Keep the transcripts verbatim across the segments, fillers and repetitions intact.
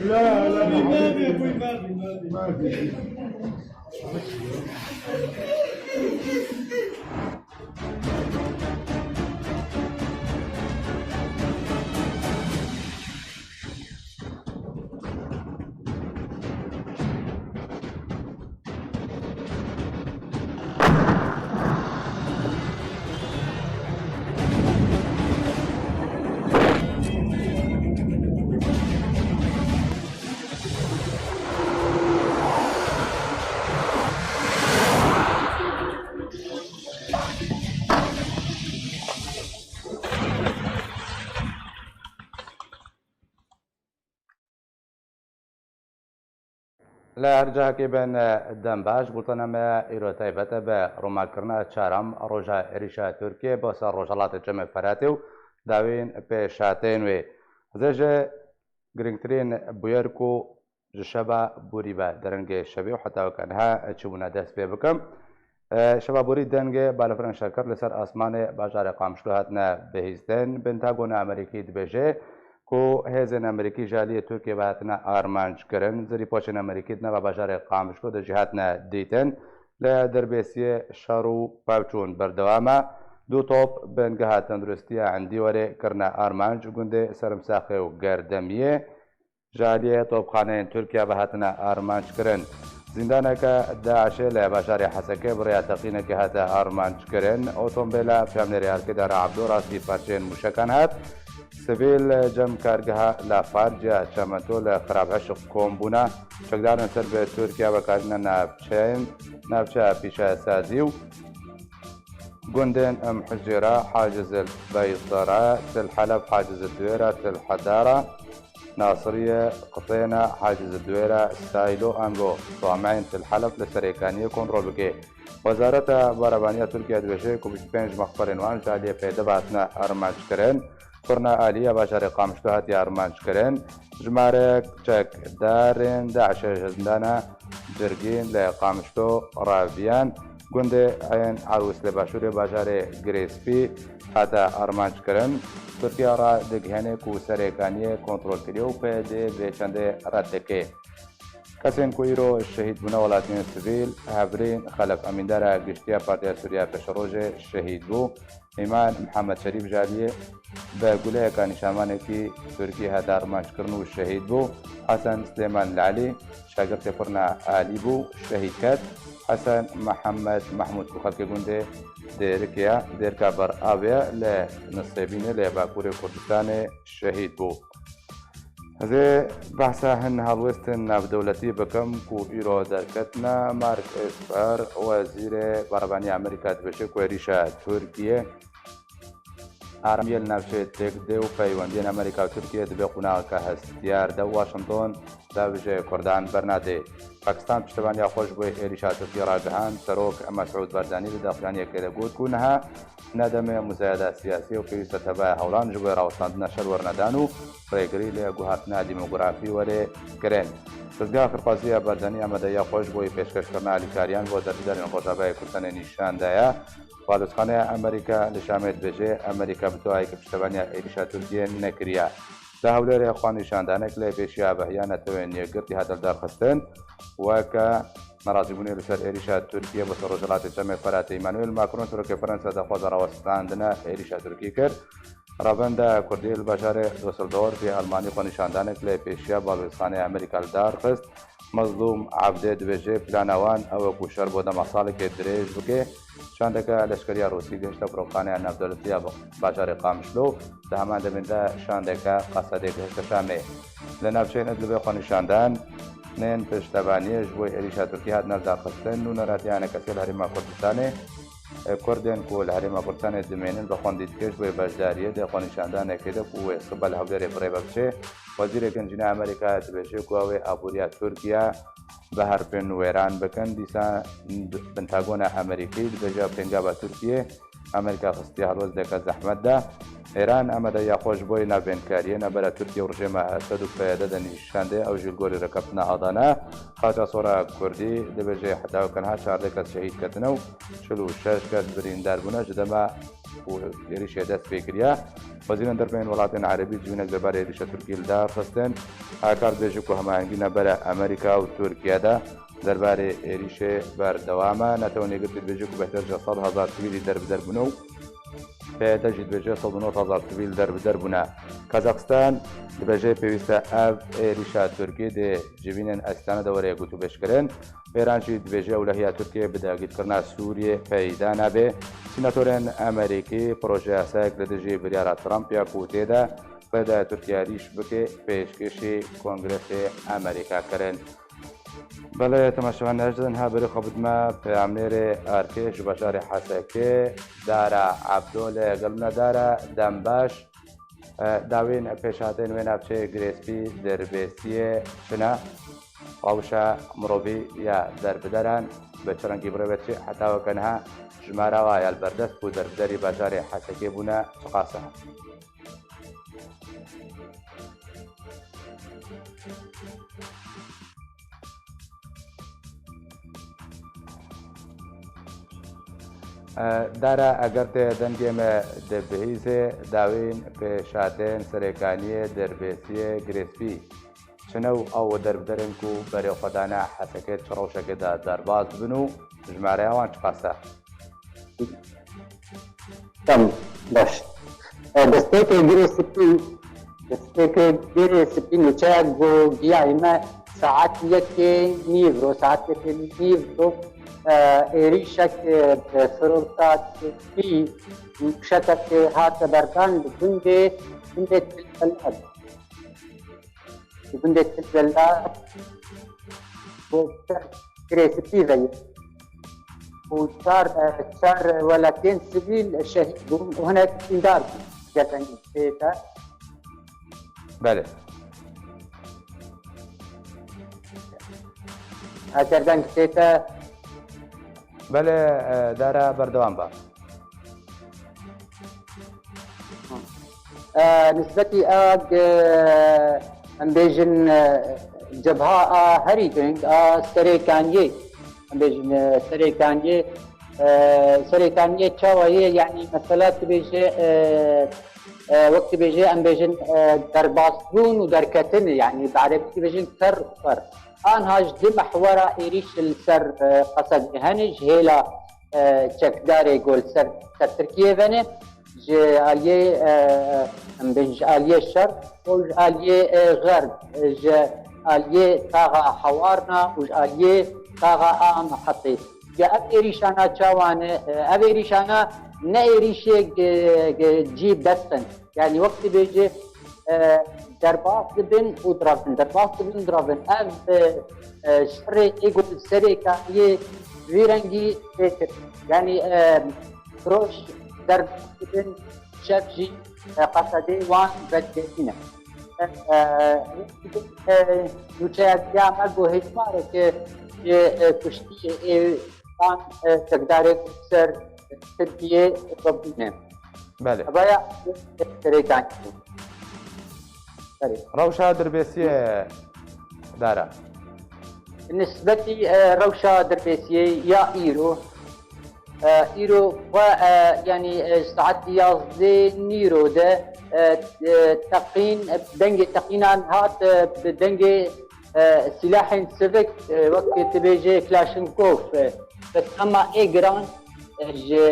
لا، لا، ما في، ما في، ما في. Li her cihekê bin, dem baş. Bultena me îro taybet e bi rûmekirina çaram roja êrîşa Tirkiyê bo ser rojhilatê Çemê Feratê û dawiyên pêşhateyên wê. Ez ê ji girîngtirîn bûyer ku ji şeva borî ve derengê şevê û heta weke niha çibûne dest pê bikim. E, şeva borî dengê balafirên şerkir li ser asmanê bajarê Qamişlo hatine bihîstin. Pentagona Amerîkî dibêje ku hêzên Amerîkî ji aliyê Tirkiyê ve hatine armanc kirin. Zirîpoçên Amerîkî di nava bajarê Qamişlo de jî hatine dîtin. Li Dirbêsiyê şer û pevçûn berdewam e. Du top bingeha tenduristiya Endîwerê kirine armanc, gundê Serimsaxê û Gerdemiyê. Ji aliyê topxaneyên Tirkiye ve hatine armanc kirin. Zîndaneke DAIŞê li bajarê Hesekê bi rêya teqînekê hate armanc kirin. Otombêla peyamnêrê Al-Qeydê Ra Abdo rastî parçeyên mûşekan hat. Sivîl cem kargeha Lafarc ya Çemento li Xirabheşik kom bûne. Çekdarên ser bi Tirkiye vekarîne navçeyên, navçeya pîşeyesazî û gundên Em Huzêra, Haciz El Beysara, Til Heleb, Haciz El Duwêra, Til Hedara, Nasiriye, Qitêna, Haciz El Duwêra, Saylo, ango Tuameyên Til Heleb li Serêkaniyê kontrol bike. Wezareta Baravaniya Tirkiye dibêje ku bîst û pênc mexferên wan ji aliyê pêde ve hatine armanc kirin. Firna alî ya bajarê Qamişlo hatiye armanc kirin. Jimarek çekdarên DAIŞê ji zindana Cirgîn li Qamişlo raviyan. Gundê Ên Erûs li başûrê bajarê Girêspî hate armanc kirin. Tirkiye radigihêne ku Serêkaniyê kontrol kiriye û pêdê vê çendê red dike. Kesên ku îro şehîd bûne welatiyên sivîl, Hevrîn Xelef, emîndara giştî ya Partiya Sûriya Pêşerojê şehîd bû. Îman Mihemed Şerîf ji aliyê bi guleyeka nîşanvanekî Tirkî hate armanc kirin û şehîd bû. Hesen Silêman Lalî, şagirtê firna alî bû, şehîd ket. Hesen Mihemed Mehmûd ku xelkê gundê Dêrikê ya, Dêrika Ber Avê ya li Nisêbînê li Bakurê Kurdistanê şehîd bû. Ez ê behsa hin helwêstên navdewletî bikim ku îro derketine. Mark Esper, wezîrê berevanî Amerîka dibêje ku êrîşa Tirkiyê aramiyê li navçeyê têk dê û peywendiyên Amerîka û Tirkiyê dibe qonaxeke hestiyar de. Washington davêjê Kurdan bernadê. Pakistan piştevaniya xwe ji bo êrîşa Tirkiyê ragihand. Serok Mesûd Barzanî di daxuyaniyekê de got ku niha ne demê muzayeda siyasî ye û pêwîst e tevaya hewlan ji bo rawestandina şer wernedan û rêgirî li guhertina demografî were kirin. Dezgeha Akrpaziya Barzanî amadeya xwe ji bo pêşkêşkirina alîkariyan bo derbederên Rojavayê Kurdistanê nîşan daye. Balozxaneya Amerîka li Şamê dibêje, Amerîka bi duayeke piştevaniya êrîşa Tirkiyê nekiriye. Li Hewlêrê xwenîşandanek li pêşiya behiya Netewên Yekgirtî hate lidarxistin, weke nerazîbûnê li ser êrîşa Tirkiyê bo ser Rojhilatê Çemê Feratê. Emmanuel Macron, serokê Fransa, daxwaza rawestandina êrîşa Tirkî kir. Revenda Kurdî li bajarê Düsseldorfê Almanî xwenîşandanek li pêşiya balozxaneya Amerîka lidarxist. Mezlûm Ebdê dibêje, plana wan ew e ku şer bo dema salekê dirêj bike. Şandeke leşkeriya Rûsî gihişte firoxaneya navdewletî ya bajarê Qamişlo, di heman demê de şandeke Qesedê gihişte Şamê. Li navçeyên Idlibê xwenîşandanên piştevaniyê ji bo êrîşa Tirkiyê hatine lidarxistin. Nûneratiya enekesê li Herêma Kurdistanê, Kurdên ku li Herêma Kurdistanê dimênin, bi xwendî dike ji bo beşdariyê di xwenîşandanekê de ku wê sibe li Hewlêrê bi rê ve biçe. Wezîrê Gundî ya Amerîka dibêje ku ew ê aboriya Tirkiye bi herfên wêran bikin. Dîsa Pentagona Amerîkî dibêje, pêngava Tirkiyê Amerîka xistiye helwesteke zehmet de. Îran amadeya xwe ji bo navbêndkariyê navbera Tirkiye û rejêma Esed û P Y D de nîşan de, ew jî li gorî rêkeftina Adana. Qaça Sora Kurdî dibêje, heta weke niha çardeh kes şehîd ketine û çil û şeş kes birîndar bûne ji dema ku êrîşê dest pê kiriye. Wezîrên derve yên welatên Erebî civînek derbarê êrîşa Tirkiyê li dar xistin. Akar dibêje ku hemahengî navbera Amerîka û Tirkiye de derbarê êrîşê berdewam e. Netewên Yekgirtî dibêje ku bêhtir ji sed hezar sivîlî derbeder bûne û P Y D jî dibêje sed û nod hezar sivîl derbeder bûne. Kazakistan dibêje pêwîst e ev êrîşa Tirkî di civînên estane de were gotûbêjkirin. Îran jî dibêje ewlehiya Tirkiyê bi dagirkirina Sûriyê peyda nabe. Sînatorên Amerîkî proje yasayek li dijî biryara Trump ya ku tê de rê daye Tirkiye êrîş bike, pêşkêşî Kongresê Amerîka kirin. Belê, temaşevan, ez ji niha berê xwe bidime peyamnêrê Artêş ji bajarê Hesekê, Dara Ebdo li gel min e. Dara, dem baş. E, dawîn pêşhatên wê navçeyê Girêspî Dirbêsiyê çi ne? Rewşa mirovî ya derbideran bi çi rengî bi rê ve diçe? Heta weke niha jimara wa ya li berdest bû derbiderî bajarê Hesekê bûne çiqas e? E, Dara, eger te dengê me dibihîzê, dawîn pêşhatên Serêkaniyê, Derbêsiyê, Girêspî çi ne û ew derbderên ku berê xwe dane Hesekê çi rewşekê de derbas dibin û jimareya wan çiqas e? Tamam, baş. E, destpêkê Girê Spî, destpêkê Girê Spî nûçeya ku giyayî me saet yekê nîv ro, saet yekê nîv ro, e, êrîşek, e, bi firorka spî, fişekek hate berdan li gundê, gundê Til Belad. Li gundê Til Belad, bo ser Girê Spî ve ye. Û çar, e, çar welatiyên sivîl şehîd bûn û hinek birîndar bûn. Ger deng tê te. Belê. Eger deng tê te. Belê, e, Dara, berdewam be. E, nisbetî a, e, em bêjin, e, cebha a herî giring a Serêkaniyê. Em bêjin, e, Serêkaniyê, e, Serêkaniyê çawa ye? Yanî mesela tu bêje, e, e, wek tu bêje, em bêjin, e, derbasbûn û derketin, yanî bi erebî tu bêjin ser û fer. Anha ji di mehwera êrîş li ser, e, Qesedê hene, ji hêla, e, çekdarê ku li ser, ser Tirkiyê ve ne, ji aliyê, e, em bêjin ji aliyê şer û ji aliyê, e, xerb, e, ji, aliyê taxa Hewarna û ji aliyê taxa a Mihetê. Ya ev êrîşana çawa ne? E, ev êrîşana ne êrîşê ge-, ge-, cî dest in. Yani wek dibêje, e, derbas dibin û diravin, derbas dibin û diravin. Ev, e, e, şerê ê ku serê kariyê vî rengî tê kirin. Yani, e, roj derbas dibin, şev jî, e, qesedê wan vedibîne. E, e, e, nûçeya diya me ku hejmareke, e, e, kuştiyê ê van, e, çekdarê ku ser Tirkiyê bibûne. Belê. Evaya serêkan. Belê. Rewşa dirbêsiyê dara. Nisbetî, e, rewşa dirbêsiyê ya îro, e, îro xwe, e, yanî, e, saet yazdê nîro de, e, e, teqîn, e, dengê teqînan hat, e, bi dengê, e, silahên sivik, e, wek dibêje Klaşinkov, e, bi tema ê giran, e, ji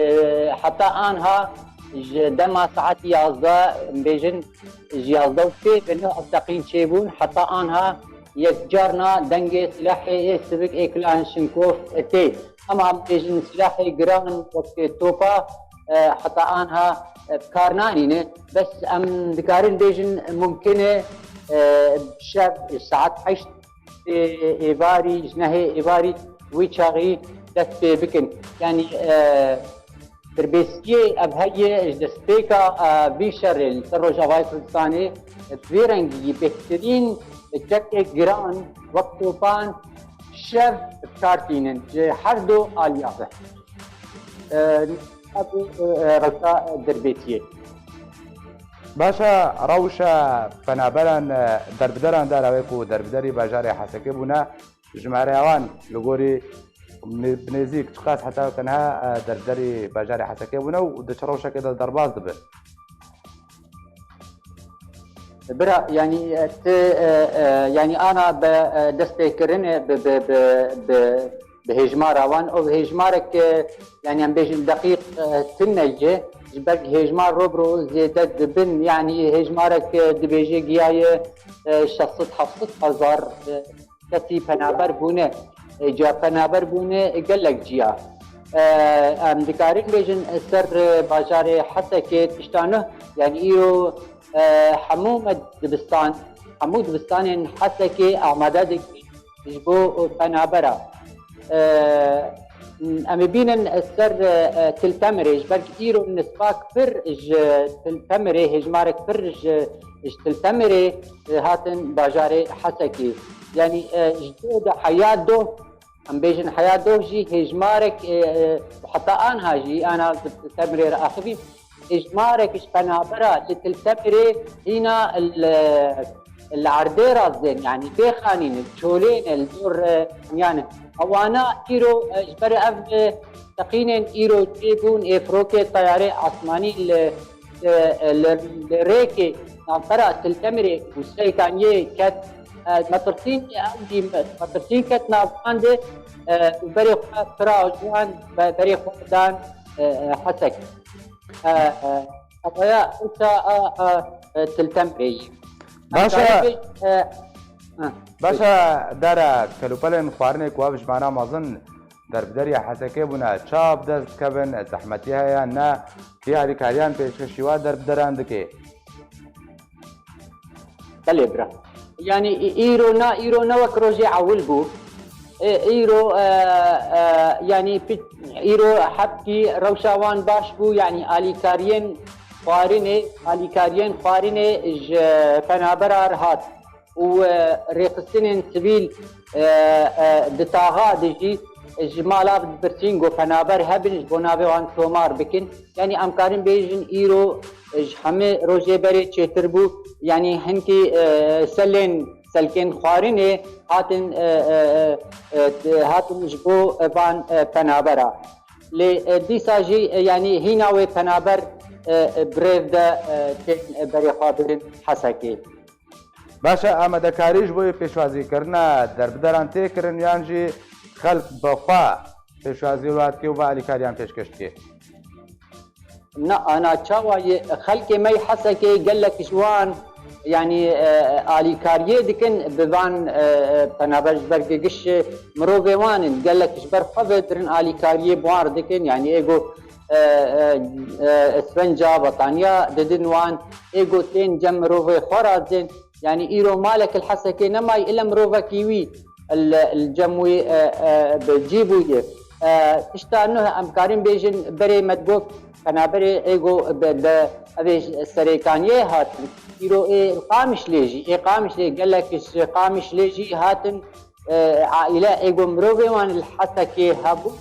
heta anha ji dema saet yazdeh, bêjin ji yazdeh û sê ve ne ev teqîn çêbûn, heta anha yekcarna dengê silahê ê sivik ê Klaşinkov tê. Ama em bêjin silahê giran wekî topa, e, heta anha, e, bi kar nanîne. Bes em dikarin bêjin mumkin e, e, şev saet heşt ê-, êvarî, ji nehê êvarî wî çaxî dest pê bikin. Yanî, e, dirbêsiyê ev heye ji destpêka, e, vî şerê li ser Rojavayê Kurdistanê, e, bi vî rengî bêhtirîn çekê giran wek topan şev bi kar tînin ji her du aliya ve. E, ev, e, rewşa dirbêsiyê. Baş e, rewşa penaberan, e, derbideran dara wê ku derbiderî bajarê Hesekê bûne, jimareya wan li gorî bi nêzîk çiqas heta tenha, e, derbiderî bajarê Hesekê bûne û di çi rewşekê de derbas dibin? Bira, yanî, e, ti, e, e, yanî ana bi, e, destpêkirinê, bi, bi, bi, bi, bi hêjmara wan, ev hêjmarek, e, yanî em bêjin deqîq, e, tune ye, ji ber hêjmar ro bi ro zêde dibin, yanî hêjmarek, e, dibêje giyaye, e, şeş sed heft sed hezar, e, kesî penaber bûne, e, ciya penaber bûne, e, gelek ciya. E, em dikarin bêjin, e, ser, e, bajarê Hesekê tişta nuh, yanî îro, e, hemû me dibistan, hemû dibistanên Hesekê amade dikin ji bo penabera. E, em ê bînin ser, e, Til Temirê, ji ber îro nisbak pir ji Til Temirê, hêjmarek pir ji, ji Til Temirê, e, hatin bajarê Hesekê. Yanî, e, ji doh de heya doh, em bêjin heya doh jî hêjmarek, e, e, heta anha jî, ana Til Temirê re axivî, hêjmarek ji penabera li Til Temirê hîna li, li erdê razên, yanî bê xanîn, li çolên, li dor, e, yan. Ewana îro, e, ji ber ev, e, teqînên îro çêbûn, ê firokê teyarê asmanî li, e, e, li, li rêkê navbera Til Temirê û Seykaniyê ket, e, metirsîn ew jî metirsîn ket nav wan de, e, û berê xwe pira ji wan be-, berê xwe dan, e, e, Hesek. E, e, Qadaya Ewsa a, a, e, Til Temirê yî. Baş e. Em karê bê-, e, ha, Baş bê- e, dara kelûpelên xwarinê ku ev ji mana mezin derbideriya Hesekê bûne, çawa bi dest dikevin, zehmetî heye yan ne, kî alîkariyan pêşkêşî wa derbideran dike? Belê bira. Yanî î-, îro na, îro ne wek rojê ewil bû. E, îro, e, e, yanî pi-, îro hebkî rewşa wan baş bû, yanî alîkariyên xwarinê, alîkariyên xwarinê ji penabera re hat û, e, rêxistinên sivîl, e, e, di taxa de jî ji mala dipirsîn ku penaber hebin ji bo navê wan tomar bikin. Yanî em karin bêjin îro ji hemî rojê berê çêtir bû. Yanî hinkî, e, selên, selkên xwarinê hatin, e, e, e, e, hatin ji bo van, e, penabera. Lê, e, dîsa jî, e, yanî hîna wê penaber, e, e, bi rêv de, e, tên, e, berê xwe birin Hesekê. Baş e, amadekarî ji bo pêşwazîkirina derbideran tê kirin yan jî xelk bi xwe pêşwazî wan dike û va alîkariyan pêşkêş dike? Na, ana çawa ye? Xelkê me yê Hesekê gelek ji wan yanî, e, alîkariyê dikin bi van, e, e, penaber ji ber gigiş mirovê wan in. Gelek ji ber xwe ve dirin alîkariyê bi wan re dikin. Yanî ê go, e, e, e, isfenca, betaniya didin wan, ê go tên cem mirovê xwe re didin. Yanî îro malek li Hesekê nemayî, ile mirovekî wî li, li cem wî, e, e, bi cî bûye. E, tişta nuh em karin bêjin berê me digot penaberê ê go bi, bi, ev ê serêkaniyê hatin. Îro ê Qamişlê jî, ê Qamişlê gelek ji Qamişlê jî hatin, e, aîle ê go mirovê wan li Hesekê hebû,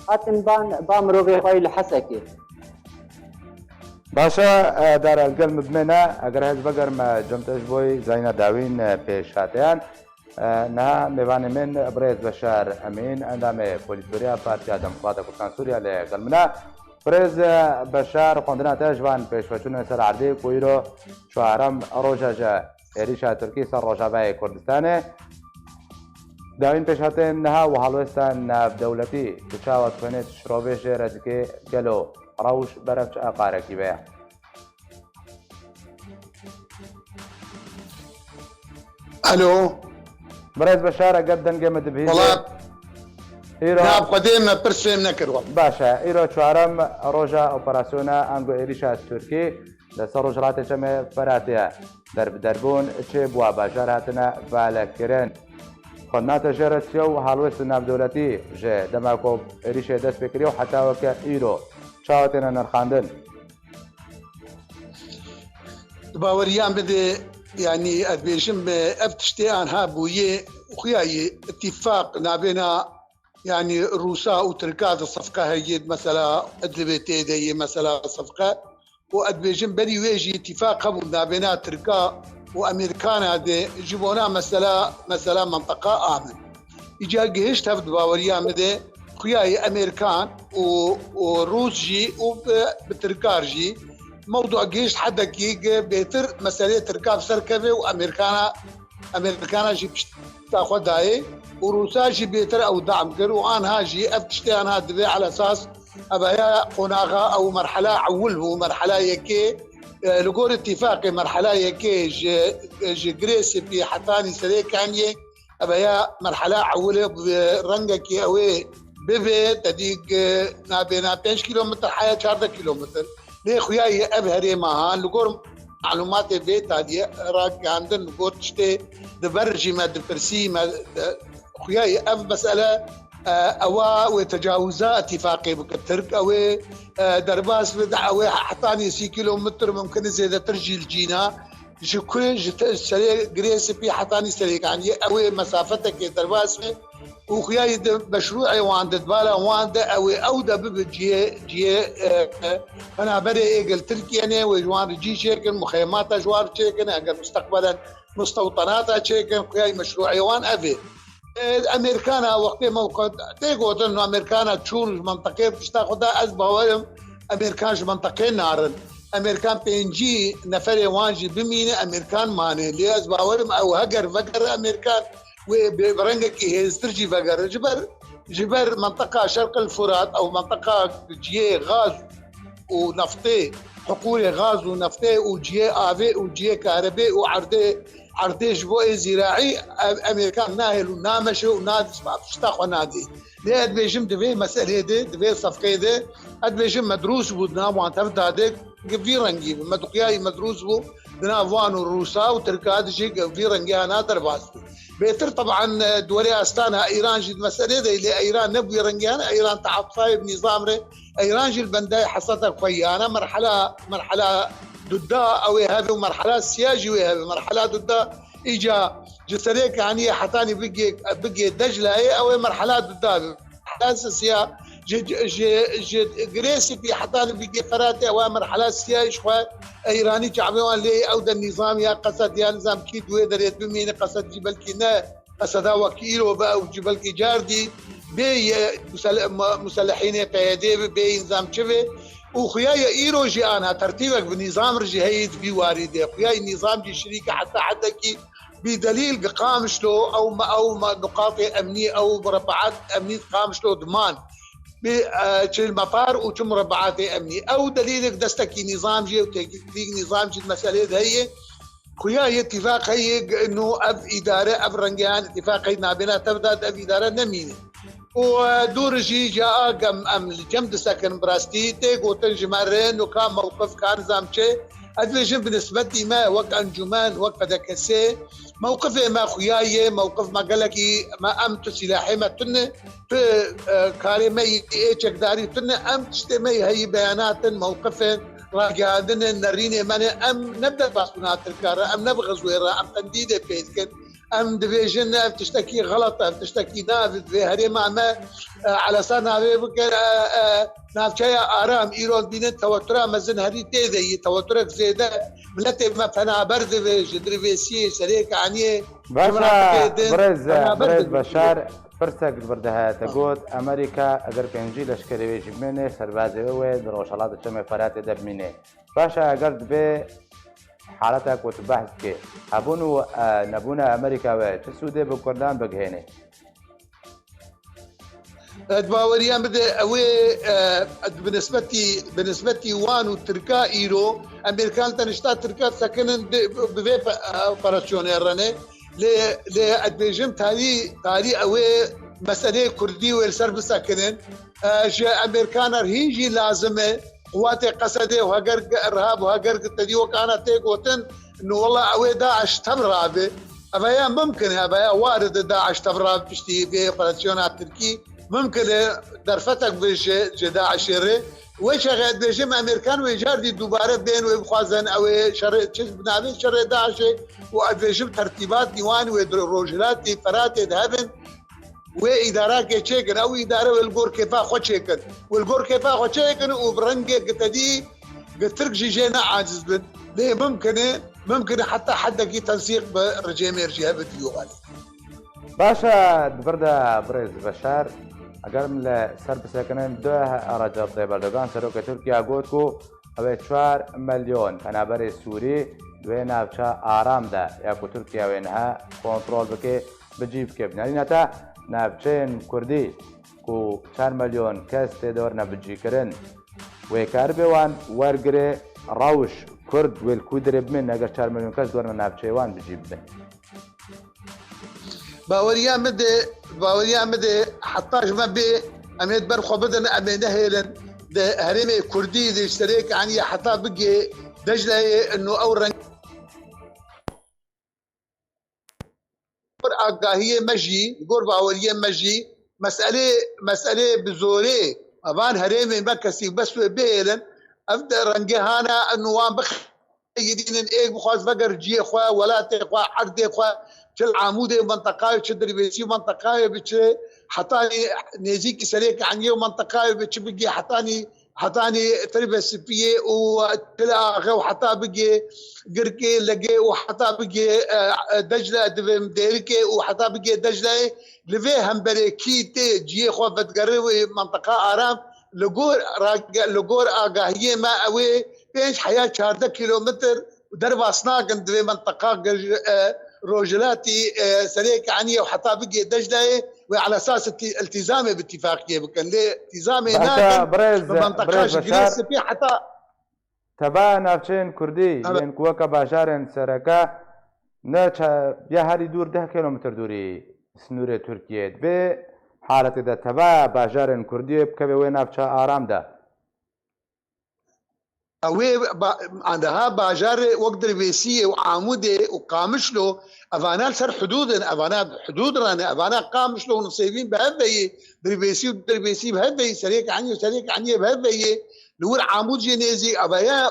hatin ban, ba mirovê xwe li Hesekê. Baş e, e, Dara, li gel min bimêne, eger hez vegerim, e, cem te ji bo zayna dawîn, e, pêşhateyan. E, niha mêvanê min birêz Beşar Emîn, endamê Polîtbûroya Partiya Demokrata Kurdistan Sûriya li gel min e. Birêz, e, Beşar, xwendina te ji van pêşveçûnên ser erdê ku îro çarem roja ji êrîşa Tirkî ser Rojavayê Kurdistanê. Dawîn pêşhatên niha û halwêsta navdewletî tu çawa dixwînî, tu şirovê jê re dikê, gelo rewş berev çi aqarekî ve ye? Alo. Birêz Beşar, eger dengê min dibihîzê. Wala, îro nav xwedê me pirs fêm nekir wala. Baş e, îro çarem roja operasyona ango êrîşa Tirkî li ser Rojhilatê Çemê Feratê ye. Derbiderbûn çêbûwa, bajar hatine valekirin. Xwendina te jê re çi ye û halwêst navdewletî ji dema ku êrîşê dest pê kiriye û heta weke îro çawa têne nirxandin? Di baweriya min de, yanî ez dibêjim, ev tiştê anha bûye, xuya ye îtîfaq nabêna, yanî Rûsa û Tirka de sifqe heye, mesela Idlibê tê de ye, mesela sifqe. Û ez dibêjim berî wê jî îtîfaq hebû nabêna Tirka û Amerîkana de ji bona mesela, mesela menteqa amin. Îca gihişt hev di baweriya min de, xuya ye Amerîkan û, û Rûs jî û bi, bi Tirkar jî mewdû gihişt hedekî ge bêtir meselê Tirka bi ser keve û Amerîkana, Amerîkana jî pişta xwe dayê û Rûsa jî bêtir ew dam kir û anha jî ev tiştê anha divê ala esas ev heya qonaxa ew merhela ewil bû, merhela yekê, e, li gor îtîfaqê merhela yekê ji, ji Girê Spî hetanî Serê Kaniyê, ev heya merhela ewil e, bi rengekî ew ê bibe, te dî, e, nabêna pênc kîlometr heya çardeh kîlometr. Lê xuya ye ev herêma han, li gor malûmatê vê taliyê ragihandin, li gor tiştê di ber jî me dipirsî, me, e, xuya ye ev mesele, e, ewa wê tecawuza îtîfaqê bike Tirk, ew ê, e, derbas bide, ew ê hetanî sî kîlometr, mumkin e zêdetir jî li cîna. Ji ku ji te-, serê Girê Spî hetanî Serê Kaniyê, ew ê mesafetekê derbas be û xuya ye di meşrûê wan de, di bala wan de, ew ê ew de bibe cihê, cihê, e, e, penaberê ê gel Tirkiye ne, wê ji wan re cî çêkin, muxeyemata ji wan re çêkin, eger musteqbelen mustewtenata çêkin, xuya ye meşrûê wan ev ê. E, Amerîkana wextê mewqe tê gotin, Amerîkana çûn ji menteqê pişta xwe da, ez bawerim Amerîkan ji menteqê narin. Amerîkan pêncî neferê wan jî bimîne, Amerîkan mane. Lê ez bawerim ew heger vegere Amerîkan wê bi, bi rengekî hêztir jî vegere. Ji ber, ji ber menteqa Şerqil Furat, ew menteqa cihê gaz û neftê, hiqûrê gaz û neftê û cihê avê û cihê karebê û erdê, erdê ji bo ê zîraî, em-, Amerîkan nahêl û nameşe û nadisma, pişta xwe nadê. Lê ez dibêjim di vê meselê de, di vê sefqê de, ez dibêjim medrûs bû di nav wan tev de, vî rengî bû. Me dixuya ye medrûs bû di nav wan û Rûsa û Tirka de jî vî rengî hana derbas bû. Bêtir teban, e, di werê astana Îran jî di meselê de, lê Îran ne bi vî rengî hana, Îran teatifayê bi nîzam re, Îran jî li bendayê heseta xwe ye. Ana merhela, merhela duda ew ê hebe û merhela siya jî wê hebe. Merhela duda îca ji Serê Kaniyê hetanî bigê, bigê Declayê, ew ê merhela duda be. Merhela siya ji, ji, ji Girê Spî hetanî bigê Feratê, ew ê merhela siya ji xwe. Îranî çavê wan lê ew de nîzam ya qesed ya nizam kî di wê derê bimîne, qesed jî belkî ne qeseda wekî îro be, ew jî belkî car dî bê ye musele-, mu-, muselehînê P Y D be, bê nizam çi be. Û xuya ye îro jî ana tertîbek bi nîzam re jî heye di vî warî de. Xuya ye nîzam jî şirîke heta hedekî bî delîl gi Qamişlo ew me, ew me nuqatê emnî, ew murebeat emnî di Qamişlo diman. Bi, e, çi metar û çi murebeatê emnî. Ew delîlek destekî nîzam jî û têkilîk nîzam jî di meselê de heye. Xuya yê tîfaq heye, ino ev îdare, ev rengeyan tîfaq heye, nabêna tev de ev îdare nemîne. Û, e, dûr jî ya agem em li cem disekin bi rastî tê gotin ji me re, no ka mewqif, ka nizam çi. Ez dibêjim bi nisbetî me wek encûmen, wek P D K S, mewqifê me xuya ye, mewqif me gelekî me, em tu sîlahê me tune, tu, e, karê me yê çekdarî tune, em tiştê me yê heyî beyanat in, mewqif in, ragihandin in, nerînê me ne, em ne bi derbasbûna Tirka re, em ne bi Xizwê re, em tendîdê pê dikin. Em dibêjin ev tiştekî xelet e, ev tiştekî nav, divê herêma me, e, elesa navê bike, e, e, navçeya aram. Îro dibînin tewetura mezin herî tê de yî, teweturek zêde. Miletê me penaber dibe ji Dirvêsiyê, Serêkaniyê, ji Baş e, minatexê din birêz, penaber birêz dibe. Beşar, pirsek li vir de heye. Te got, Amerîka eger pêncî leşkerê wê jî bimêne, serbazê wê wê di Rojhelata Çemê Feratê de bimîne. Baş e, eger dibê haletek ku tu behs dikê, hebûn û, e, nebûna Amerîka wê çi sûdê bi Kurdan bigihêne? Di baweriya min de ew ê, e, bi nisbetî, bi nisbetî wan û Tirka îro, Amerîkan tenişta Tirka sekinin bi, bi vê pe-, operasyonê re ne. Lê, lê ez dibêjim tarî, tarî ew ê meseleyê Kurdî wê li ser bisekinin. E, ji Amerîkan re hîn jî lazim e. Quwatê Qesedê û heger ge-, Rihab û heger ge tedî wek ana tê gotin, no wela ew ê DAIŞ tev rabe. Ev ya mimkin e, ev ya warid e DAIŞ tev rabe piştî vê operasyona Tirkî. Mimkin e derfetek bi ji, ji DAIŞê re. Wê çaxê ez dibêjim Amerîkan wê car dî dubare bên wê bixwazin ew ê şerê, çi bi navê şerê DAIŞê û ez dibêjim tertîbat nîwan wê di Rojhilatê Feratê de hebin. Wê îdarakê çêkin, ew îdare wê li gor kêfa xwe çêkin. Wê li gor kêfa xwe çêkin û bi rengê gitedî gi Tirk jî jê ne aciz bin. Lê mimkin e, mimkin e heta hedekî tensîq bi ricêmêr jî hebe di wî alî. Baş e, di vir de birêz Beşar, eger em li ser bisekinin du Recep Tayyip Erdogan, serokê Tirkiye got ku ew ê çar milyon penaberê Sûrî di wê navça aram de ya ku Tirkiye wê niha kontrol bike, bi cî bike. Binêrîne te navçeyên Kurdî ku çar milyon kes tê de werine bicîkirin, wê karibê wan wergirê rewş Kurd wê li ku dirê bimên, eger çar milyon kes di werine navçeyê wan bicî bibin. Baweriya min de, baweriya min de heta ji me bê, em ê di ber xwe bidin, em ê nehêlin. Di herêmê Kurdî de ji Serêkaniyê heta bigê Decleyê, ino ew reng gor agahiyê me jî, li gor baweriyê me jî, meselê, meselê bi zorê van herêmê me kesî bes wê bihêlin, ev de rengê hana ên wan bixeyidînin, êk bixwaz veger ciyê xwe, welatê xwe, erdê xwe, çi li Amûdê û menteqayê, çi Dirbêsî û menteqayê bi çi hetanî nêzîkî Serêkaniyê û menteqayê bi çi bigê hetanî hetanî Tirbe Spiyê û Til Axê û heta bigê Girkê, Legê û heta bigê, e, e, Decle, divê Dêrikê û heta bigê Decleyê. Li vê hemberê kî tê ciyê xwe vedigere wê menteqa aram, li gor rage-, li gor agahiyê me ew ê pênc heya çardeh kîlometr derbas nakin di vê menteqa gir-, e, rojhilatî, e, Serêkaniyê û heta bigê Decleyê. Wê ala esas iltî-, iltîzamê bi tîfaqiyê bikin. Lê iltîzamê nakin, bi menteqa Baş ji Girê Beşar, Spî heta teva navçeyên Kurdî, evet, yên ku weke bajarên sereke ne ça-, ya herî dûr deh kîlometr dûrî sinûrê Tirkiyê. Di vê haletê de teva bajarên Kurdiyê bikeve wê navça aram de. Ew ê ba-, andeha bajarê wek Dirbêsiyê û Amûdê û Qamişlo, evana li ser hudûd in, evana hudûd re ne, evana Qamişlo û Nisêbîn bi hev ve yê, Dirbêsî û Dirbêsî bi hev ve yê, Serêkaniyê û Serêkaniyê bi hev ve yê. Li wir Amûd jî nêzîk, ev ya,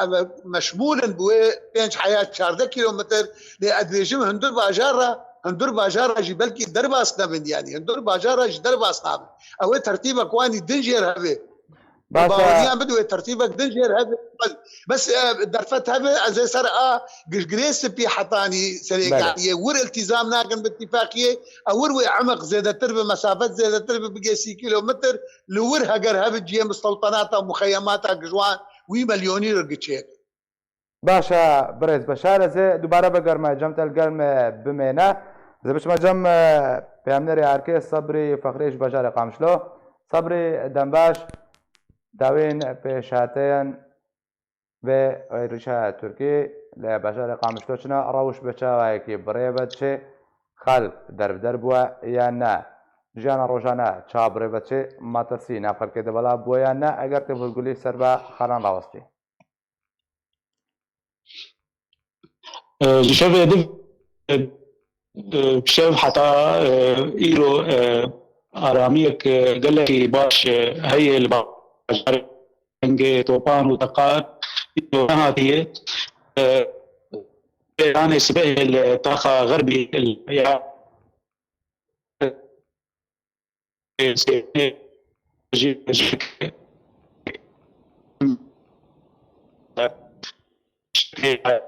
ev, ev meşmûl in bi wê pênc heya çardeh kîlometr, lê ez dibêjim hundir bajar re, hundir bajar re jî belkî derbas nebin, yanî hundir bajar re jî derbas nabin. Ew ê tertîbek wanî din jêr hebe. Baş e. Baweriyan bidin wê tertîbek din jêr hebe. Bes, e, derfet hebe, ez ê ser a Girê Spî hetanî Serêkaniyê. Belê. Wir iltîzam nakin bi tîfaqiyê. E, wir wê emeq zêdetir bi, mesafet zêdetir bi, bigê sî kîlometr. Li wir heger hebe cihê miseltenata, muxeyemata gi ji wan wî milyonî re giçêk. Baş e, birêz Beşar, ez ê dubare bigerime cem te, li gel me bimêne. Ez ê biçime cem, e, peyamnerê erkê Sebrî Fexrî ji bajarê Qamişlo. Sebrî, dem baş, dawên pêşhateyên Vê êrişa Tirkî li bajarê Qamişlo çi ne, rewş bi çawayekî bi rê ve diçe, xelk derbider bûye yan ne? Jiyana rojane çawa bi rê ve diçe? Metirsî nav xelkê de bela bûye yan ne? Eger tu virgulî ser ve xelan rawestî. Ji şevê di bi şev heta îro aramiyek gelekî baş heye li bajarê Dengê Topan û Teqar îro nehatiye. Pêranê sibehê li taxa Xerbî ya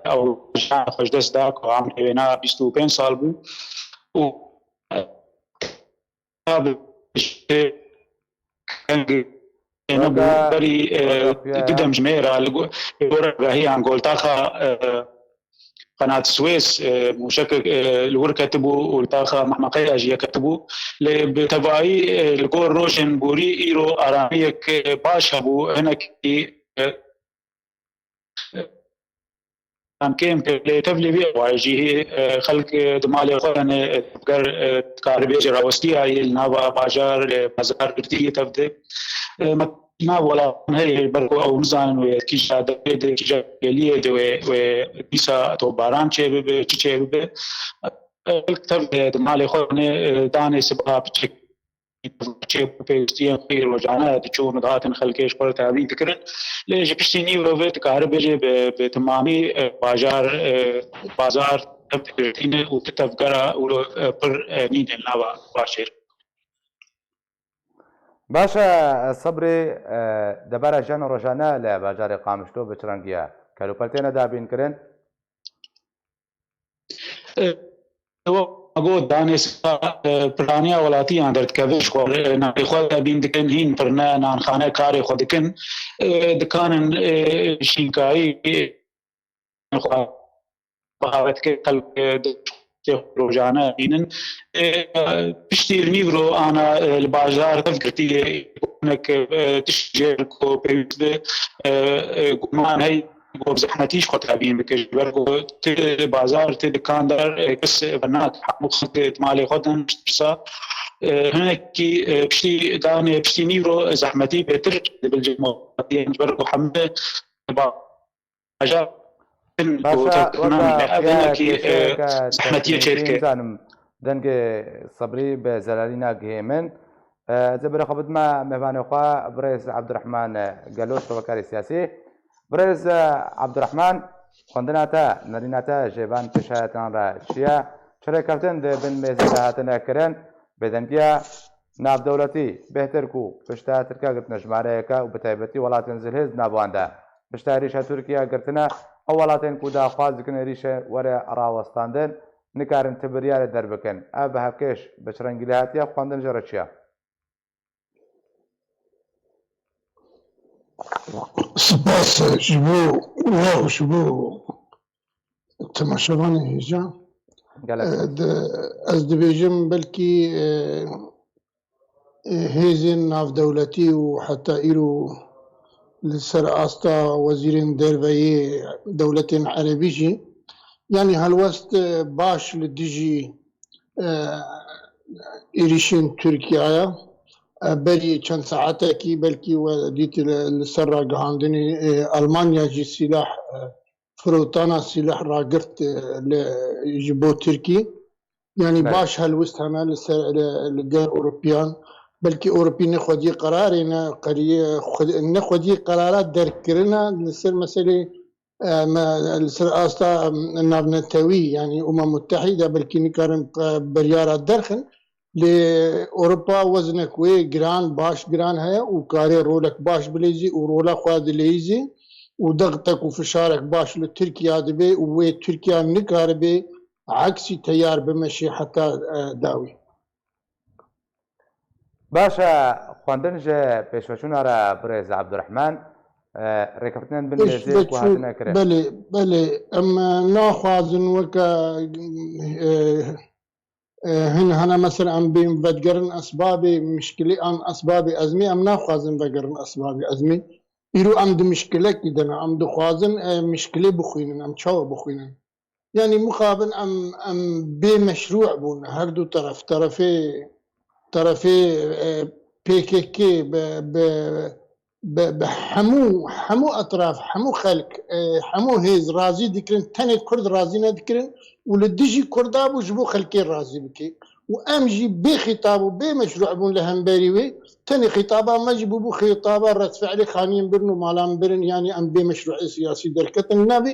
ew ji dest da ku emrê wêna bîst û pênc sal bû û berî didem ji me re li gora rahiyan goltaxa Qenat Swês, e, mûşekek, e, li wir ketibû û li taxa Mehmeqeya jî yek ketibû. Lê bi tevayî, e, li gor rojên borî îro aramiyek, e, baş hebû. Hinekî, e, em kêm kir, lê tevlî vî awayî jî, e, xelk, e, di malê xwe ne, e, tevger, e, dikaribêje rawestiyayê li nava bajar, e, bazar girtiyê tev de. E, me nav welatan heye, ber ku ew nizanin wê kîja devê de, kîja geliyê de wê, wê dîsa topbaran çêbibe, çi çêbibe. Xelk tev de di malê xwe ne, danê sibeha piçek çêbû, pêwîstiyên xwe rojane diçûn û dihatin xelkê ji xwe re tevî dikirin. Lê ji piştî nîvro ve dikare bêje bi, bi temamî, e, bajar, e, bazar tev digirtîne û ti tevgera wilo, e, pir, e, nîne li nava bajarê. Baş e, Sebrî, e, debara jiyana rojane li bajarê Qamişlo bi çi rengî ye? Kelûpel têne dabînkirin? E, got, danê sibeha, e, piraniya welatiyan derdikeve ji xwe, e, navê xwe dabîn dikin, hîn pirne, nanxane karê xwe dikin, e, dikanin, e, şînkayî, e, xwe bihavet kir, xelk, e, di rojane bînin. E, piştî nîvro ana, e, li bajar tev girtiye, hinek, e, tişt jê ku pêwîst be, e, e, guman hey ku bi zehmetî ji xwe tevîn bike, ji ber ku ti bazar, ti dikandar, e, kes venak, hemû xelk di malê xwe din ji tirsa. E, hinekî, e, piştî danê, piştî nîvro zehmetî bêtir dibil ji ber ku hemû bajar Nizanim dengê Sebrî bi zelalî nagihê min. Ez ê berê xwe bidime mêvanê xwe birêz Ebdurehman Gelo, şovekarê siyasî. Birêz Ebdurehman, xwendina te, nerîna te ji van pêşayetinan re çi ye? Çi rêkeftin di bin mêzê de hatine kirin? Bêdengiya navdewletî bêhtir ku pişta Tirkiya girtine jimareyeke û bi taybetî welatên zilhêz di nav wan de pişta êrîşa Tirkiya girtine, ew welatên ku daxwaz dikin êrîşê were rawestandin, nikarin ti biryarê derbikin. Ev bi hevkêş bi çi rengî lê hatiye xwendin, jê re çi ye? Spas ji bo we û ji bo temaşevanê hêja. Gelek spas. E, di, ez dibêjim belkî, e, e, hêzên navdewletî û heta îro li ser asta wezîrên derve yê dewletên erebî jî, yanî helwest, e, baş li dijî, e, êrîşên Tirkiyaya. E, berî çend saetekî belkî we dîtî li, li ser ragihandinê, e, Almanya jî sîlah, e, firotana sîlah ragirt, e, li, ji bo Tirkî. Yanî Belê. Baş helwist hene li ser, li, li gel Ewropiyan. Belkî Ewropî ne xwediyê qerarê ne, qeriyê xwe-, ne xwediyê qerara derkirine li ser meselê, e, me, li ser asta, e, navnetewî, yanî Umem Muttehîde belkî nikarin, e, biryara derxin. Lê Ewropa weznek wê giran, baş giran heye û karê rolek baş bileyzî û rola xwe dileyzî û dextek û fişarek baş li Tirkiya dibe û wê Tirkiya nikaribe eksî teyar bimeşe heta, e, dawî. Baş e, xwendin ji pêşveçûna re birêz Ebdurehman, e, rêkeftinên bin mêzê ku hatine kirin. Belê, belê. Em, e, naxwazin weke, e, e, hin hene mesela em bên vedigerin esbabê mişkilî an esbabê ezmî, em naxwazin vegerin esbabê ezmî. Îro em di mişkilekî de ne, em dixwazin, e, mişkilê bixwînin, em çawa bixwînin? Yanî mixabin em, em bê meşrû bûn, her du teref, terefê, terefê, e, P K K bi, bi, bi, bi hemû, hemû etraf, hemû xelk, e, hemû hêz razî dikirin, tenê Kurd razî nedikirin û li dijî Kurda bû ji bo xelkê razî bike. Û em jî bê xîtab û bê meşrû bûn li hemberî wê, tenê xîtaba me jî bûbû xîtaba redfe'lê xaniyên birin û malan birin, yanî em bê meşrûê siyasî derketin. Navê,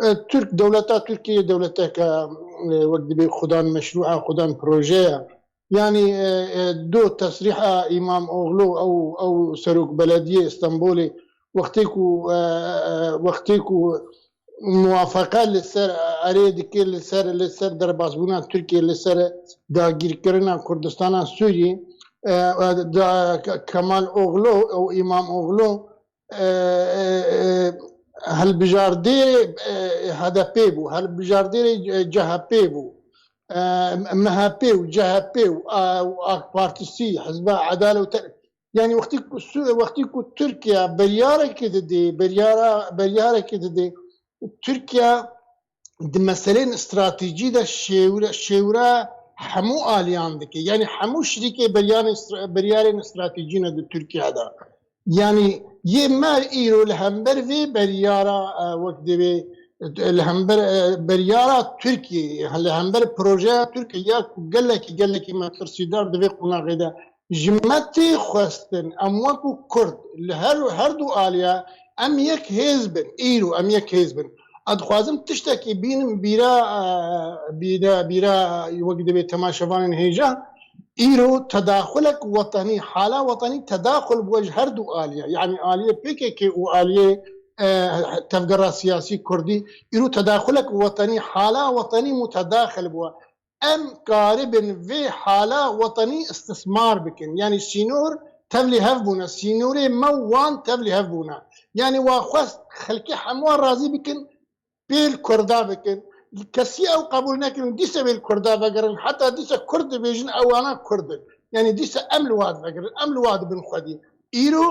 e, Tirk, dewleta Tirkiye dewleteke, e, wek dibê xudan meşrû e, xudan proje ye. Yanî, e, e, do tesrîha Îmam Oğlu, ew, ew serok belediyê Stenbolê, wextê ku, e, e, wextê ku muwafeqe li ser, erê dike li ser, li ser derbasbûna Tirkiye, li ser dagîrkirina Kurdistana Sûrî, e, e, da, Ke-, Kemal Oğlu û Îmam Oğlu, e, e, e, hilbijardêrê, e, H D P bû, hilbijardêrê, e, C H P bû, e, M H P û C H P û, e, û AK Partisi, Hizba Edale û te-, yanî wextî ku Sû-, wextî ku Tirkiye beryarekê didê, beryara, beryarekê didê, Tirkiye di meseleyên stratejî de şêwre, şêwre hemû aliyan dike. Yanî hemû şirîkê beryanê stra-, beryarên stratejî ne di Tirkiye de. Yanî yê me îro li hember vê beryara, e, wek divê, e, li hember, e, beryara Tirkiyê, li hember projeya Tirkiye ya ku gelekî, gelekî metirsîdar di vê qonaxê de ji me tê xwestin, em wekû Kurd li her, her du aliya em yek hêz bin, îro em yek hêz bin. Ez dixwazim tiştekî bînim bîra, e, bîra, bîra wek divê temaşevanên hêja, îro tedaxulek wetenî, hala wetenî tedaxul bûye ji her du aliya. Yanî aliyê P K K û aliyê, e, tevgera siyasî kurdî, îro tedaxulek wetenî, hala wetenî mutedaxil bûye. Em karibin vê hala wetenî istismar bikin. Yanî sînor tevlî hev bûne, sînorê me û wan tevlî hev bûne. Yanî wa xwest xelkê hemû razî bikin, pêl Kurda bikin. Kesî ew qebûl nekirin, dîse wê li Kurda vegerin. Heta dîse Kurd dibêjin, ewana Kurd in. Yanî dîse em li wa divegerin, em li wa dibin xwedî. Îro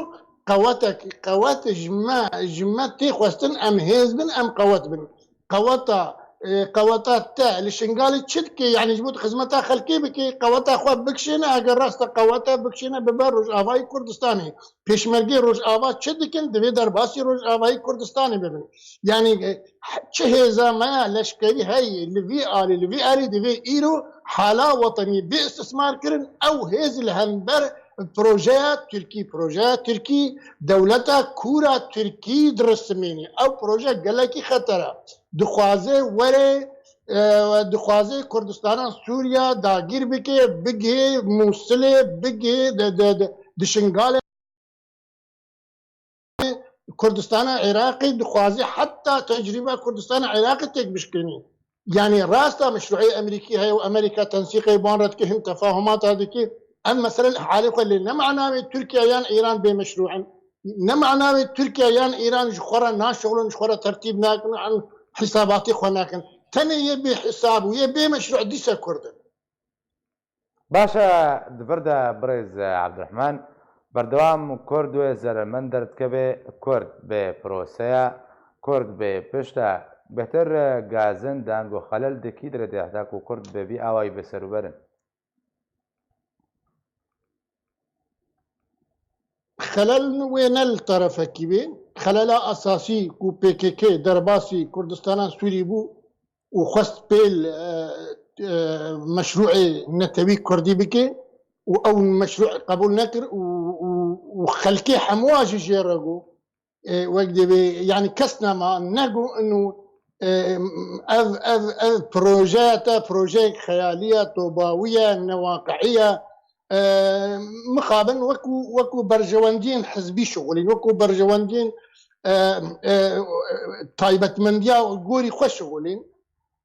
qewetek, qewet ji me, ji me tê xwestin, em hêz bin, em qewet bin. Qeweta, e, qeweta te li Şingalê çi dike? Yanî ji bo tu xizmeta xelkê bike, qeweta xwe bikişêne, eger rast e qewete bikişêne bibe Rojavayê Kurdistanê. Pêşmergê Rojava çi dikin? Divê derbasî Rojavayê Kurdistanê bibin. Yanî, e, çi hêza me ya leşkerî heye li vî alî, li vî alî divê îro hala wetenî bê istismar kirin. Ew hêz li hember projeya Tirkî, projeya Tirkî, dewleta kûr a Tirkî dirisimînî. Ew proje gelekî xeter e. Dixwaze were, e, dixwaze Kurdistana Sûriya dagîr bike, bigihê Mûsilê, bigihê di, di, di, di Şingalê. Kurdistana Iraqê dixwaze heta tecrîba Kurdistana Iraqê têk bişkênî. Yanî rast e meşrûê Amerîkî heye û Amerîka tensîqê wan re dike, hin tefahumata dike. Ev mesele li halê xwe lê ne mana wê Tirkiye yan Îran bê meşrû in. Ne mana wê Tirkiye yan Îran ji xwe re naşixulin, ji xwe re tertîb nakin, an hisabatê xwe nakin. Tenê yê bê hisab û yê bê meşrû dîse Kurd in. Baş e, di vir de birêz Ebdurehman, berdewam Kurd wê zeremend derdikeve, Kurd bê proseya, Kurd bê pişt e. Bêhtir gazin dan ku xelel di kî dirê de heta ku Kurd bi vî awayî bi ser û ber in? Xelel wê ne li terefekî bê. Xelela esasî ku P K K derbasî Kurdistana Sûrî bû û xwest pêl, e, e, meşrûê netewî kurdî bike û ew meşrû qebûl nekir û, û, û xelkê hemûa jî jê re got, e, wek divê, yanî kes nema, negot inu, e, ev, ev, ev projeya te, projeyek xeyalî ye, tobawî ye, newaqi'î ye. E, mixabin wekû, wekû berjewendiyên hizbî şixulîn, wekû berjewendiyên, e, e, taybetmendiya gorî xwe şixulîn.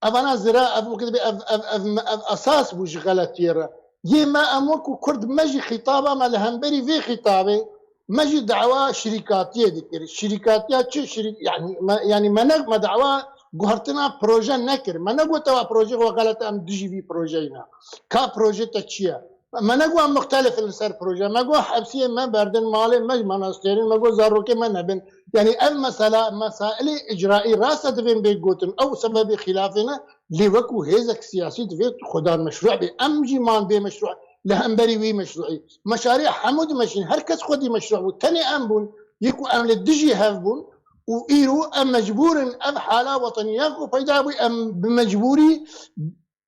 Evana zira, ev wekî dibê ev, ev, ev, ev esas bû ji xeletiyê re. Yê me em wekû Kurd me jî xîtaba me li hemberî vê xîtabê, me jî dawa şirîkatiyê dikir. Şirîkatiya çi? Şirî-, yanî me, yanî me ne, me dawa guhertina proje nekir. Me negot ewa projê xwe xelet e, em dijî vî projeyê ne. Ka projê te çi ye? Me negot em muxtelif in li ser proje. Me got hepsiyê me berdin, malê me ji manastêrin, me got zarokê me nebin. Yanî ev mesela, mesailê icraî rast e divên bê gotin. Ew sebebê xilafê ne. Lê wekû hêzek siyasî divê xwedan meşru bê. Em jî man bê meşru. Li hemberî wî meşruî. Meşarê hemû dimeşîn. Her kes xwedî meşru bû. Tenê em bûn. Yê ku em li dijî hev bûn. Û îro em mecbûr in ev hala weteniya ku peyda bû, em bi mecbûrî,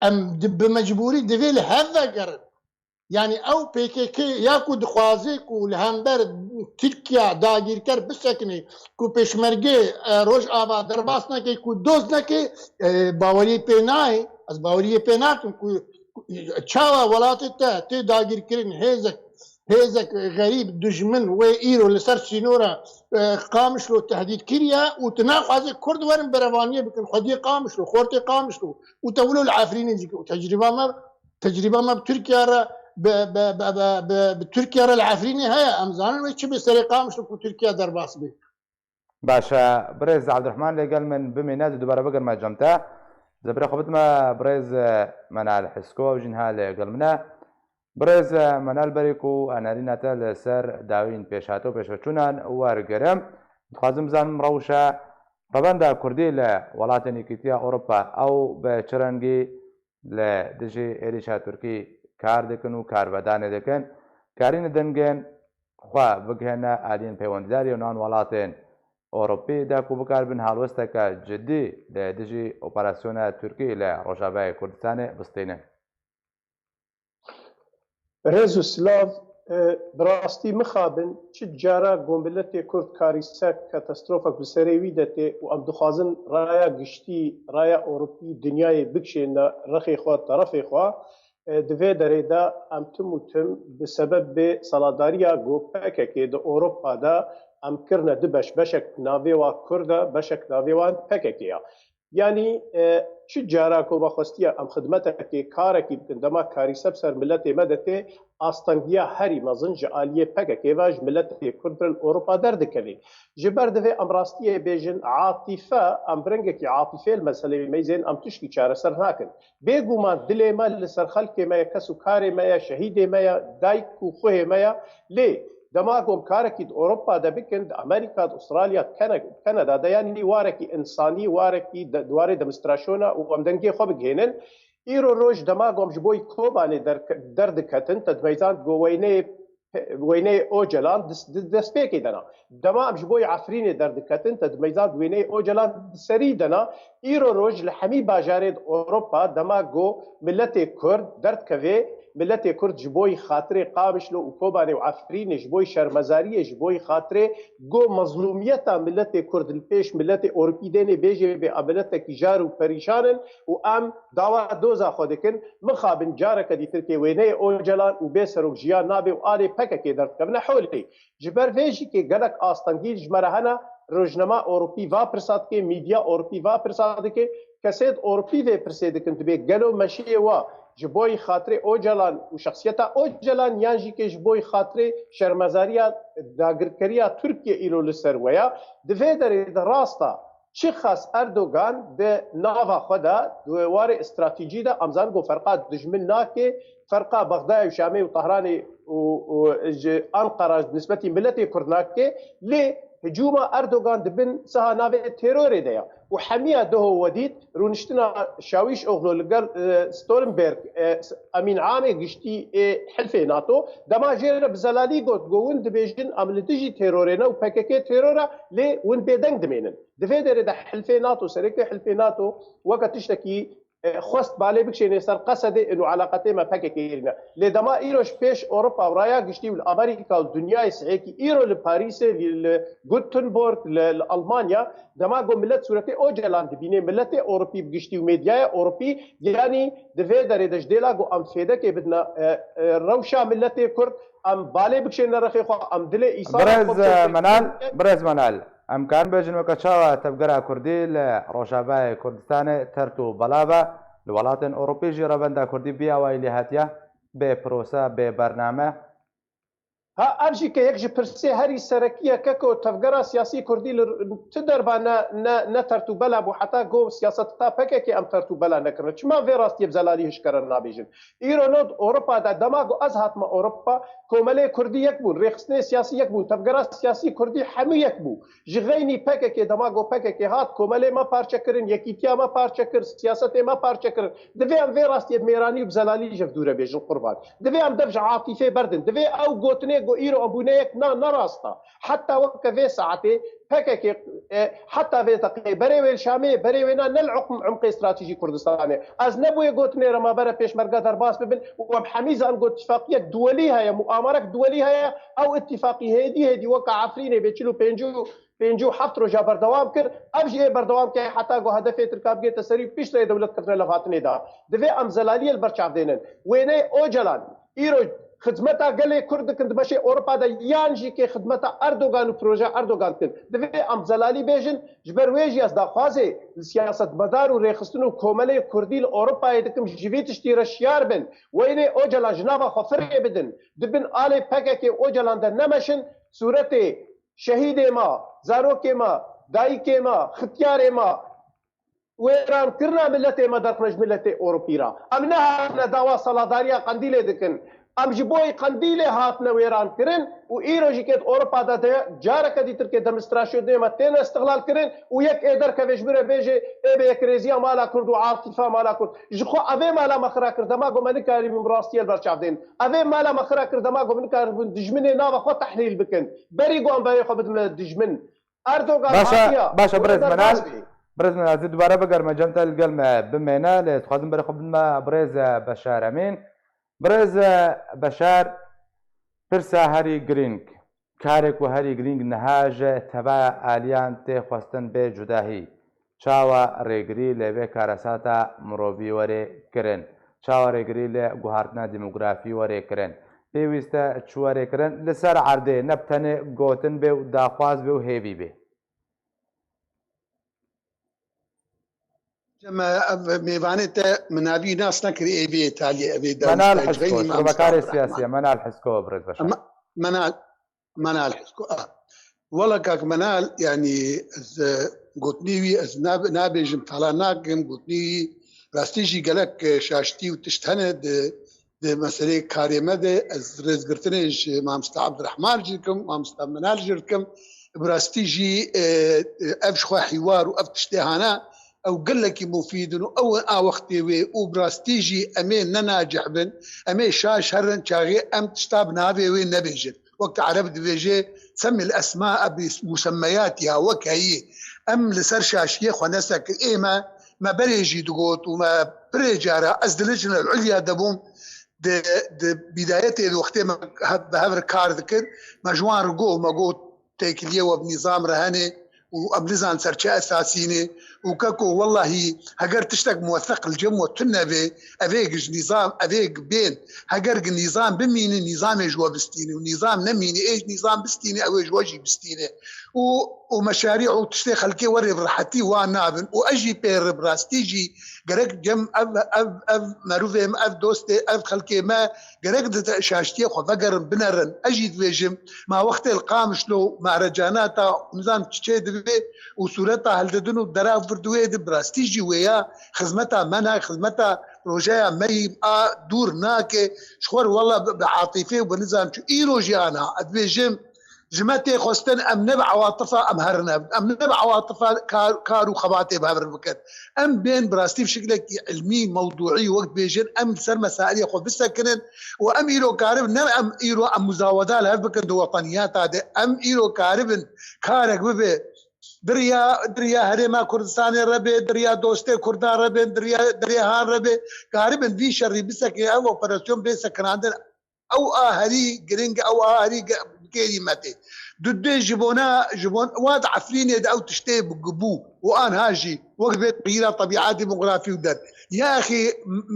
em di, bi mecbûrî divê li hev vegerin. Yanî ew P K K ya ku dixwaze ku li hember Tirkiya dagîrker bisekine, ku pêşmergê, e, Rojava derbas neke, ku doz neke, e, baweriyê pê nayê. Ez baweriyê pê nakim ku, ku çawa welatê te tê dagîrkirin, hêzek, hêzek xerîb, dijmin wê îro li ser sînora, e, Qamişlo tehdîd kiriye û tu naxwaze Kurd werin berevaniyê bikin, xwediyê Qamişlo, xortê Qamişlo û te wilo li Efrînê jî û tecrîba me Tecrîba me bi Tirkiye re, bi, bi, bi, bi, bi, bi Tirkiye re li Efrînê heye. Em zanin wê çi bê serê Qamişlo ku Tirkiye derbas bê. Baş e, birêz Abdurrahman lê gel min bimîne, ez dubare bigirme cem te. Ez birê xwe bidime birêz, e, Menal Hisko, ew jî niha lê gel min e. Birêz, e, Menal, berî ku em nerîna te li ser dawîn pêşhate û pêşveçûnan wergirim, dixwazim bizanim rewşa revenda Kurdî li welatên Yekîtiya Ewropa ew bi çi rengî li dijî êrîşa Tirkî kar dikin û karvedanê dikin, karîne dengên xwe bigihêne aliyên peywendîdarî û nan welatên Ewropî de ku bikaribin halwesteke cidî li dijî operasyona Tirkî li Rojavayê Kurdistanê bistînin. Rêz û silav, e, bi rastî mixabin çi cara ku miletê Kurd karîse katastrofek bi serê wî de tê û em dixwazin raya giştî, raya Ewropî, dinyayê bikişêne rexê xwe, terefê xwe, e, di vê derê de em tim û tim bi sebebê seladariya ku P K K di Ewropa de em kirine du beş, beşek navê wa Kurd e, beşek navê wan P K K ya. Yanî, e, çi cara ku me xwestiye em xidmetekê, karekî bikin, dema karîse bi ser miletê me de tê, astengiya herî mezin ji aliyê P K K ve ji miletê Kurd re li Ewropa derdikeve. Ji ber divê em rastiyê bêjin, atîfe, em bi rengekî atîfê li meseleyê meyzên, em tiştî çareser nakin. Bêguman dilê me li ser xelkê me ye, kes û karê me ye, şehîdê me ye, dayik û xuhê me ye. Lê dema ku em karekî di Ewropa de bikin, di Amerîka, di Australya, di Kene-, Kanada de, yanî warekî însanî, warekî de, di warê demonstrasyona û em dengê xwe bigihênin. Îro roj dema ku em ji bo Kobanê derke-, derdiketin, te dimeyzand ku weyneyê, weyneyê Ocalan di, di destpêkê de ne. Dema em ji bo Efrînê derdiketin, te dimeyzand weyneyê Ocalan di serî de ne. Îro roj li hemî bajarê di Ewropa dema ku miletê Kurd derdikeve, miletê Kurd ji bo xatirê Qamişlo û Kobanê û Efrînê, ji bo şermezariyê, ji bo xatirê ku mezlûmiyeta miletê Kurd li pêş miletê Ewropî dênê bêjê bê a miletekî jar û perîşan in û em dawa doza xwe dikin, mixabin careke dîtirkê wêneyê Ocalan û bê serok jiyan nabe û alê P K K derdikevine holê. Ji ber vê jî ke gelek astengî ji me re hene, rojnama Ewropî va pirsa dike, mîdya Ewropî va pirsa dike, kesêd Ewropî vê pirsê dikin, dibê gelo meşiyê wa ji bo xatirê Ocalan û şexsiyeta Ocalan yan jî ke ji bo xatirê şermezariya dagirkeriya Tirkiye îro li ser we ya, di vê derê de rast e. Çiqas Erdogan di nava xwe de, di warê stratejî de, em zanin ku ferqa dijmin nake, ferqa Bexdayê û Şamê û Tehranê û, û ji Anqara bi nisbetî miletê Kurd nake, lê hicûma Erdogan di bin siha navê terorê de ye. Û hemiya doho we dît, rûniştina Şawîş Oxlo li gel, e, Stoltenberg, e, Emîn Amê Giştî ê Hilfê nato, dema jê re bi zelalî got, got, win dibêjin, em li dijî terorê ne û P K K teror e, lê win bêdeng dimênin. Di vê derê de Hilfê nato, serokê Hilfê nato weke tiştekî, e, xwest balê bikişênê ser Qesedê, ino eleqetê me P K K kirîne. Lê dema îro ji pêş Ewropa û raya giştî û li Amerîka û dinyayê sihêkî îro li Parîsê, li, li Gutenberg, li, li Almanya, dema ku milet sûretê Ocalan dibînê, miletê Ewropî bi giştî û medyaya Ewropî, yanî di vê derê de ji dêla ku em fêdekê bidine, e, e, rewşa miletê Kurd, em balê bikişêne rexê xwe, em dilê îsana Birêz, xwe bikişêne. Menal, birêz Menal, em karin bêjin weke çawa tevgera Kurdî li Rojavayê Kurdistanê tert û belav e, li welatên Ewropî jî revenda Kurdî bi awayî lê hatiye, bê pirose, bê bername? Ha, ev jî ke yek ji pirsê herî serekî ye, keko tevgera siyasî kurdî li ti derba ne, ne, ne tertûbela bû, heta go siyaseta P K K em tertûbela nekirine. Çima vê rastiyê bi zelalî hişkere nabêjin? Îro not Ewropa de, dema ku ez hatime Ewropa, komelê kurdî yek bûn, rêxistinê siyasî yek bûn, tevgera siyasî kurdî hemû yek bû. Ji xeynî P K K, dema ku P K K hat, komelê me parçe kirin, yekîtiya me parçe kir, siyasetê me parçe kirin. Divê em vê rastiyê bi mêranî û bi zelalî ji dûre bêjin qurban. Divê em dev ji atîfê berdin. Divê ew gotinê ku îro em bûne yek, na, ne rast e. Heta weke vê saetê P K K, e, heta vê deqê berê wê li Şamê, berê wê na, ne li uqm-, umqê stratejî Kurdistanê. Ez nebûye gotinê re ma bere pêşmerge derbas bibin û em hemî zan got îtifaqiyek duwelî heye, muamerek duwelî heye, ew îtifaqî hêdî hêdî weke Efrînê bê çil û pênc û pêncî û heft roja berdewam kir, ev jî ê berdewam ke heta ku hedefê Tirka bigête serî û piştre yê dewlet ketine levhatinê de. Divê em zelaliyê li ber çav dênin. Wêneyê Ocalan, îro xizmeta gelê Kurd dikin di beşê Ewropa de, yan jî kê xizmeta Erdogan û projeya Erdogan dikin. Divê em zelalî bêjin, ji ber wê jî ez daxwazê li siyasetmedar û rêxistin û komelê Kurdî li Ewropayê dikim, ji vî tiştî re şiyar bin. Wêneyê Ocalan ji nava xwe firê bidin. Di bin alê P K K Ocalan de nemeşin, sûretê şehîdê me, zarokê me, dayikê me, xityarê me, wêrankirina miletê me derxine ji miletê Ewropî re. Em nehatine dawa seladariya Qendîlê dikin. Em ji bo Qendîlê hatine wêran kirin û îro jî kê di Ewropa de, de careke dîtir kê demonstrasyonê me têne îstihlal kirin û yek ê derkeve ji min re bêje, ê bi yekrêziya mala Kurd û atîfa mala Kurd. Ji xwe evê mala me xira kir, dema ku me nikaribûn bi rastiyê li ber çav dên. Evê mala me xira kir, dema ku me nikaribûn dijminê nava xwe tehlîl bikin. Berî ku em berê xwe bidin dijmin. Erdogan Başa, hatiya, başa, wê birêz Menal, derbas bê. Birêz Menal, ez dubare bigerme cem te, li gel me bimêne, lê dixwazim berê xwe bidime birêz, e, Beşar Emîn. Birêz, e, Beşar, pirsa herî girîng, karê ku herî girîng niha ji teva aliyan tê xwestin bê cudahî. Çawa rêgirî li vê karesata mirovî were kirin? Çawa rêgirî li guhartina demografî were kirin? Pêwîst e çi were kirin? Li ser erdê ne bi tenê gotin bê û daxwaz bê û hêvî bê. Cem, ev mêvanê te min navî nas nekirî, ê vê Îtaliyê, ev ê Menal Dawîsta, Hisko, Civênî Mamosta şrovekarê Abdurrahman. Siyasî ye, Menal Hisko, birêz Beşar. Me-, Menal, Menal Hisko, a. Wela kak Menal, yanî ez, e, gotinê wî ez nab-, nabêjim, tala nakim, gotinê wî rastî jî gelek, e, şaştî û tişt hene di, di meseleyê karê me de. Ez rêzgirtinê ji Mamosta Abdurrahman jî dikim, Mamosta Menal jî dikim. Bi rastî jî, e, e, ev ji xwe hîwar û ev tiştê hane, ew gelekî mufîd in û ew a wextê wê û bi rastî jî em ê ne nacih bin, em ê şaş herin çaxê em tişta bi navê wê nebêjin. Wek Ereb dibêje, "Semil esma bi musemeyatiha", wek heyî. Em li ser şaşiyê xwe nesekin. Ê me, me berê jî digot û me pirê cara ez di Licnel Ulya de bûm, di, di bîdayetê di wextê me hev, bi hev re kar dikir, me ji wan re got, me got, têkiliyê we bi nîzam re hene û em nizan ser çi esasî ne û keko wellahî heger tiştek muwetheq li cem we tune be, evê ji nîzam, evê bên, heger gi nîzam bimîne, nîzamê ji we bistîne û nîzam nemîne, ê ji nîzam bistîne, ew ê ji we jî bistîne. Û, û meşarî û tiştê xelkê werê bi rehetî wan nabin û ez jî pê re bi rastî jî gerek cem ev, ev, ev merivê me, ev dostê, ev xelkê me gerek di te-, şaştiyê xwe vegerin, binerin. Ez jî dibêjim, ma wextê li Qamişlo, Mehrecanata, nizam çi çê dibe û sûreta hildidin û dera vir di wê de, bi rastî jî wê ya xizmeta me ne, xizmeta projeya me yî a dûr nake. Ji xwe re wela bi, bi atîfê û bi nizam çi îro jî ana, ez dibêjim, ji me tê xwestin em ne bi ewatifa em herin hev, em ne bi ewatifa kar, kar û xebatê bi hev re bikin. Em bên bi rastî bi şiklekî ilmî, mewdûî wek dibêjin, em li ser mesailê xwe bisekinin û em îro karibin, ne em îro em muzaweda li hev bikin di wetaniyata de. Em îro karibin karek bibe di riya, di riya Herêma Kurdistanê re be, di riya dostê Kurdan re be, di riya, di riya han re be, karibin vî şerî bisekinî, ev operasyon bê sekinandin. Ew a herî giring, ew a herî ge-, bi kêrî me tê. Dudê ji bona, ji bon-, wa di Efrînê de ew tiştê bi-, bû. û anha jî wek vê tixîra tebîa demografî û der. Ya exî,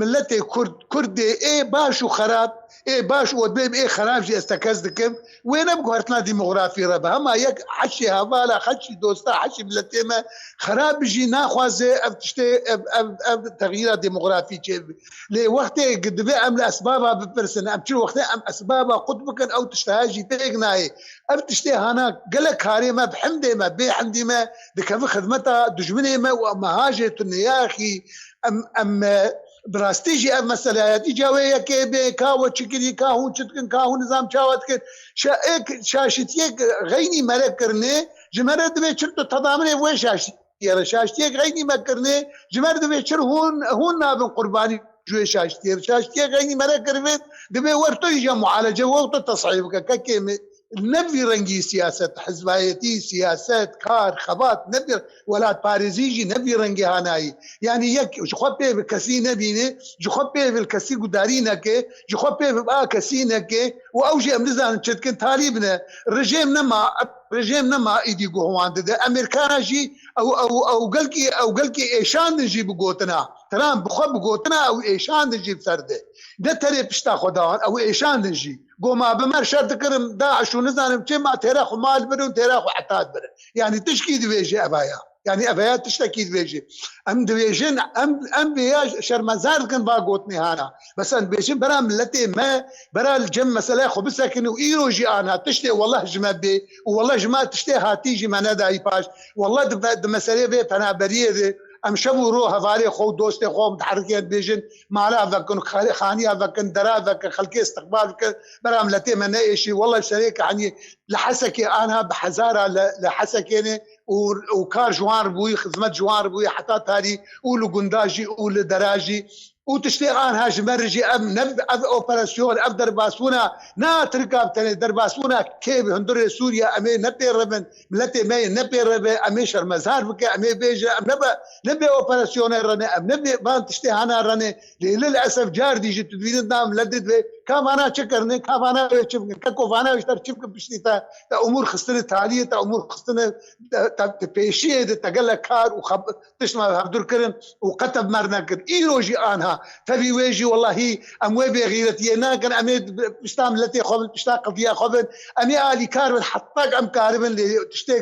miletê Kurd, Kurdê ê baş û xerab, ê baş û wê ê xerab jî ez tekez dikim. Wê ne bi guhertina demografî re be. Hema yek heşê hevala, heşî dosta, heşî miletê me xerab bijî, naxwaze ev tiştê, ev, ev, ev texyîra demografî çêbibe. Lê wextê ki divê em li esbaba bipirsin, em çi wextê em esbaba qut bikin, ew tişteha jî pêk nayê. Ev tiştê hana gelek karê me bi hindê me, bê hindî me dikevin xidmeta dijminê me û em meha jê tune. Ya exî, em, em, e, bi rastî jî ev mesele heye. Îca wê yekê bê, ka we çi kirî, ka hûn çi dikin, ka hûn nizam çawa dikin. Şa-, êk şaşitiyek xeynî mere kirinê, ji me re divê çi tu tedamine wê şaşitiyê re. Şaşitiyek xeynî me kirinê, ji me re divê çi hûn, hûn nabin qurbanî ji wê şaşitiyê re. Şaşitiyek xeynî mere kiribin, divê wer tu îca mualece we û tu tesihî bike. Kekê min, ne vî rengî siyaset, hizbayetî, siyaset, kar, xebat, ne vî welatparêzî jî ne vî rengê hanayî. Yanî yek ji xwe pê bi kesî nebîne, ji xwe pê bi kesî gudarî neke, ji xwe pê bi a kesî neke û ew jî em nizanin çi dikin, talî bine. Rejêm nema, rejêm nema îdî guh wan dide. Emerîkana jî ew, ew, ew gelkî, ew gelkî êşandin jî bi gotina. Trump bi xwe bi gotina ew êşandin jî bi ser de. Ne terê pişta xwe dawan, ew êşandin jî. Go ma bi me şer dikirim, DAIŞ û nizanim çi, ma têra xwe mal birin, têra xwe etad birin. Yanî tişkî divêje evaya. Yanî evaya tiştekî divêje. Em divêjin, em, em vêya şermezar dikin va gotinê hana. Bes em dibêjin bera miletê me, bera li cem meselaya xwe bisekin û îro jî anha tiştê weleh ji me bê û weleh ji me tiştê hatî jî me nedayî paş. Weleh di, di meseleyê vê penaberiyê de em şev û ro hevalê xwe û dostê xwe muteherikin dibêjin, mala vekin, xa-, xaniya vekin, dera vekin, xelkê istiqbal bikin, bera miletê me neêşî. Wele serê ke henî li Hesekê anha bi hezara li, li Hesekê ne û, û kar ji wan re bûyî, xizmet ji wan re bûyî heta tarî û li gunda jî û li dera jî. Û tiştê anha ji me re jî ev ne, ev operasyon, ev derbasbûna ne a Tirka bi tenê, derbasbûna kê bi hundirê Sûriye em ê ne pê re bin, miletê me yê ne pê re be, em ê şermezar bike, em ê bêje, em ne be, ne bê operasyonê re ne, em ne bê van tiştê hana re ne. Lê lilesef cardî jî tu dibînin da milet didibê, ka vana çi kirine, ka vana wê çi bikin, ka kovana wê ji te çi bikin piştî te, te umûr xistine taliyê, te umûr xistine, te, te, te pêşiyê de te gelek kar û xeb-, tişt me hevdûr kirin û qet ev mer nekir. Îro jî anha, tevî wê jî wellahî em wê bêxîretiyê nakin, em ê pişta miletê xwe bin, pişta qediya xwe bin, em ê alîkar bin, heta em karibin lê tiştê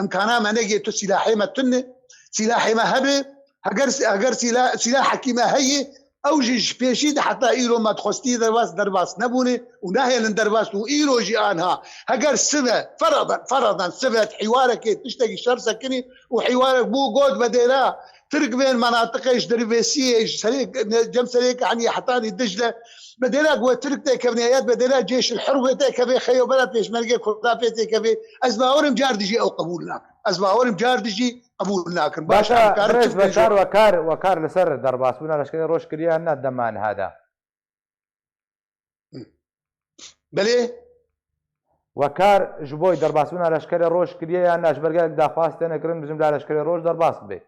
imkana me negê tu sîlahê me tune, sîlahê me hebe, heger, heger sîla-, sîlahekî me heye, ew jî ji pêşî de heta îro me dixwestî derbas, derbas nebûne û nahêlin derbas û îro jî anha. Heger sibe, feradan, feradan sibe hîwarekê tiştekî şer sekinî û hîwarek bû got be dêra Tirk bên menatiqê ji dervêsiyê, ji serê, cem serê ke henî hetanî Dicle, be dêra ku we Tirk têkevnê, ya be dêra cêşil hur wê têkevê xeyo bera pêşmergê Kurda pê têkevê. Ez bawerim car dijî ew qebûl nakin. Ez bawerim car dijî qebûl nakin. Baş, Başa, em karin birêz çi bêjin? Wekar, wekar, wekar li ser derbasbûna leşkerê roj kiriye ne dema niha de. Belê. Wekar ji bo derbasbûna leşkerê roj kiriye ya ne ji ber gelek daxwaz têne kirin, bijim la leşkerê roj derbas bibe.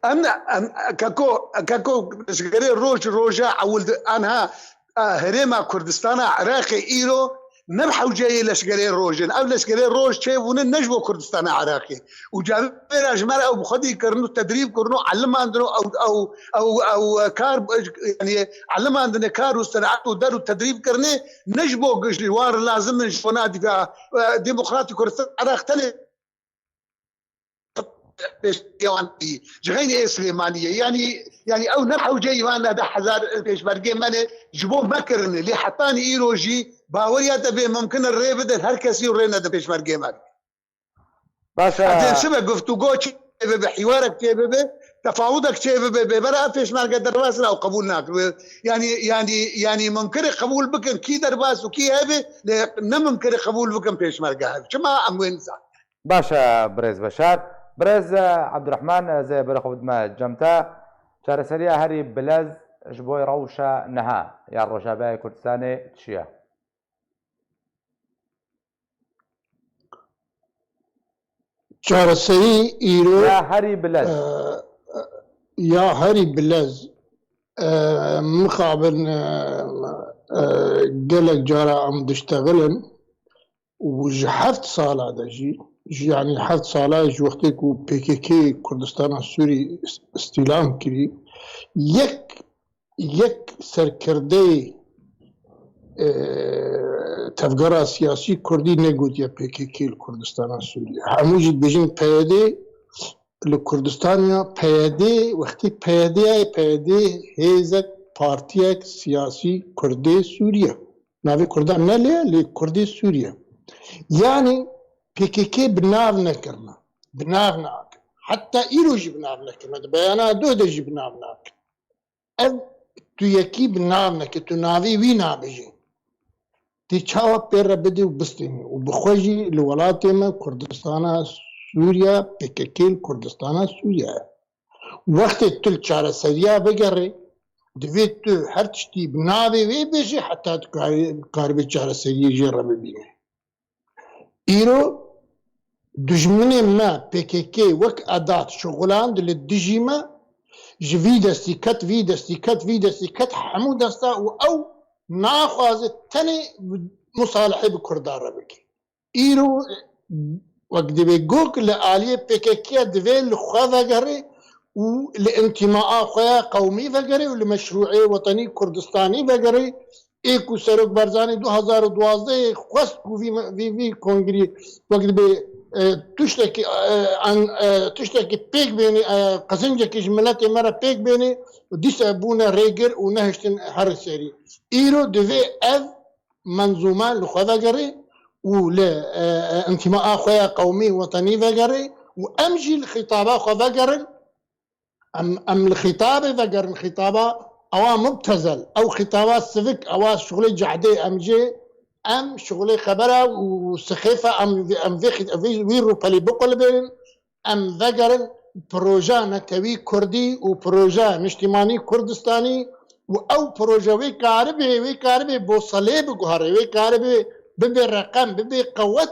Em, em, keko, keko, leşkerê roj, roja ewil de, anha, e, herêma Kurdistana Iraqê îro ne bi hewceyê leşkerê roj in. Ev leşkerê roj çêbûne ne ji bo Kurdistana Iraqê. Û cavêra ji me re ew bi xwedî kirin û tedrîb kirin û elimandin û ew, ew, ew, ew kar, yanî elimandine kar û senaet û der û tedrîb kirine ne ji bo ji wan re lazim in ji bona dîfa, e, demokratî Kurdistan Iraq tenê pêşmergê wan dî. Ji xeynî ê Silêmaniyê. Yanî, yanî ew ne hewceyî wan ne deh hezar pêşmergê me ne ji bo me kirine. Lê hetanî îro jî baweriya te bê mimkin e rê bidin her kesî û rê nedin pêşmergê me. Baş e. Edê sibe guftûgo çê bibe, hîwarek çê bibe, tefawudek çê bibe, bêbera ev pêşmerge derbas in ew qebûl nakin. Yanî, yanî, yanî mimkin e qebûl bikin kî derbas û kî hebe, lê ne mimkin e qebûl bikin pêşmerge hebe. Çima em wê nizanin? Baş e, birêz Beşar. Birêz, e, Ebdurehman, e, ez ê berê xwe bidime cem te. Çareseriya herî bilez ji bo rewşa niha ya Rojavayê Kurdistanê çi ye? Çareserî îro, ya herî bilez, e, ya herî bilez, e, mixabin, e, e, gelek cara em diştexilin û ji heft sala de jî ji, yanî heft sala ji wextê ku P K K Kurdistana Sûrî îstîlam kirî, yek, yek serkirdeyê, e, tevgera siyasî kurdî negotiye P K K li Kurdistana Sûrî. Hemû jî dibêjin P Y D li Kurdistan ya, P Y D, wextê P Y D ye, P Y D hêzek, partiyek siyasî kurdê Sûriye. Navê kurdan ne lê, lê kurdê Sûriye. Yanî P K K bi nav nekirine. Bi nav nakin. Heta îro jî bi nav nekirine. Di beyana doh de jî bi nav nakin. Ev tu yekî bi nav neke, tu navê wî nabêjî. Tê çawa pê re bidî û bistînî û bi xwe jî li welatê me Kurdistana Sûriye, P K K li Kurdistana Sûriye ye. Wextê tu li çareseriya vegerê, divê tu her tiştî bi navê wê bêjî, heta tu karî, karibê çareseriyê jê re bibînî. Îro dijminê me P K K wek edat şixuland li dijî me, ji vî destî ket, vî destî ket, vî destî ket, hemû desta û ew naxwaze tenê musalihê bi Kurdan re bike. Îro wek divê gok li aliyê P K K ya divê li xwe vegerê û li întîmaa xwe ya qewmî vegerê û li meşrûê wetenî Kurdistanî vegerê. Ê ku Serok Barzanî du hazar û duwazdeh xwest ku vî, vî, vî kongrî wek dibê, e, tiştekî, e, an, e, tiştekî pêk bênî, e, qezincekî ji miletê me re pêk bênî, dîsa bûne rêgir û nehiştin her serî. Îro divê ev menzûme li xwe vegerê û li, e, e, întîmaa xwe ya qewmî wetenî vegerê û em jî li xîtaba xwe vegerin. Em, em li xîtabê vegerin, xîtaba ewa mubtezel, ew xîtaba sivik, ewa şixulê cehdê, em jê, em şixulê xebera û sixêfa, em, em vê xî-, vê, wî rûpelî biqulibênin, em vegerin proja netewî kurdî û proja niştîmanî Kurdistanî û ew proje wê karibê, wê karibê boselê biguherê, wê karibê bibe reqem, bibe qewet,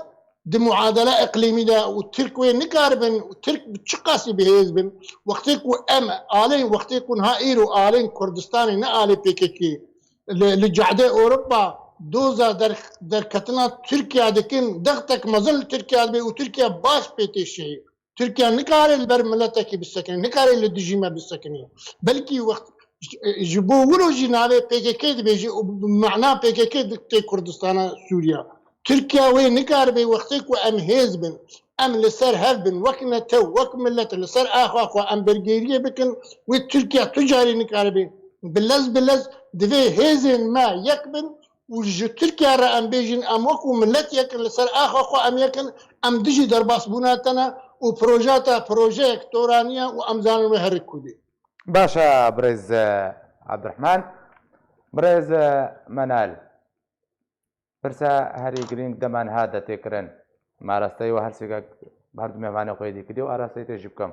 di muadela iqlîmî de û Tirk wê nikaribin û Tirk bi çi qasî bihêz bin, wextê ku em alên, wextê ku niha îro alên Kurdistanê ne alê P K K li, li cehdê Ewropa doza der-, derketina Tirkiye dikin, dextek mezin li Tirkiye dibe û Tirkiye baş pê tê şehî. Tirkiye nikare li ber miletekî bisekinî, nikare li dijî me bisekinî. Belkî wext ji bo wilo jî navê P K K dibêjî û bi mena P K K tê Kurdistana Sûriye. Tirkiye wê nikaribe wextê ku em hêz bin, em li ser hev bin, wek netew, wek milet li ser axa xwe em bergêriyê bikin, wê Tirkiye tu carî nikaribe. Bi lez bi lez divê hêzên me yek bin û ji Tirkiye re em bêjin, em wekû milet yek in, li ser axa xwe em yek in, em dijî derbasbûna te ne û proja te projeyek toraniye û em zanin wê herî kurdî. Baş e, birêz, e, Abdurrahman. Birêz, e, Menal. Pirsa herî girîng dema niha de tê kirin. Me arasteyî we her sêkek, her du mêvanê xwe yê dî kiriye û arasteyî tê jî bikim.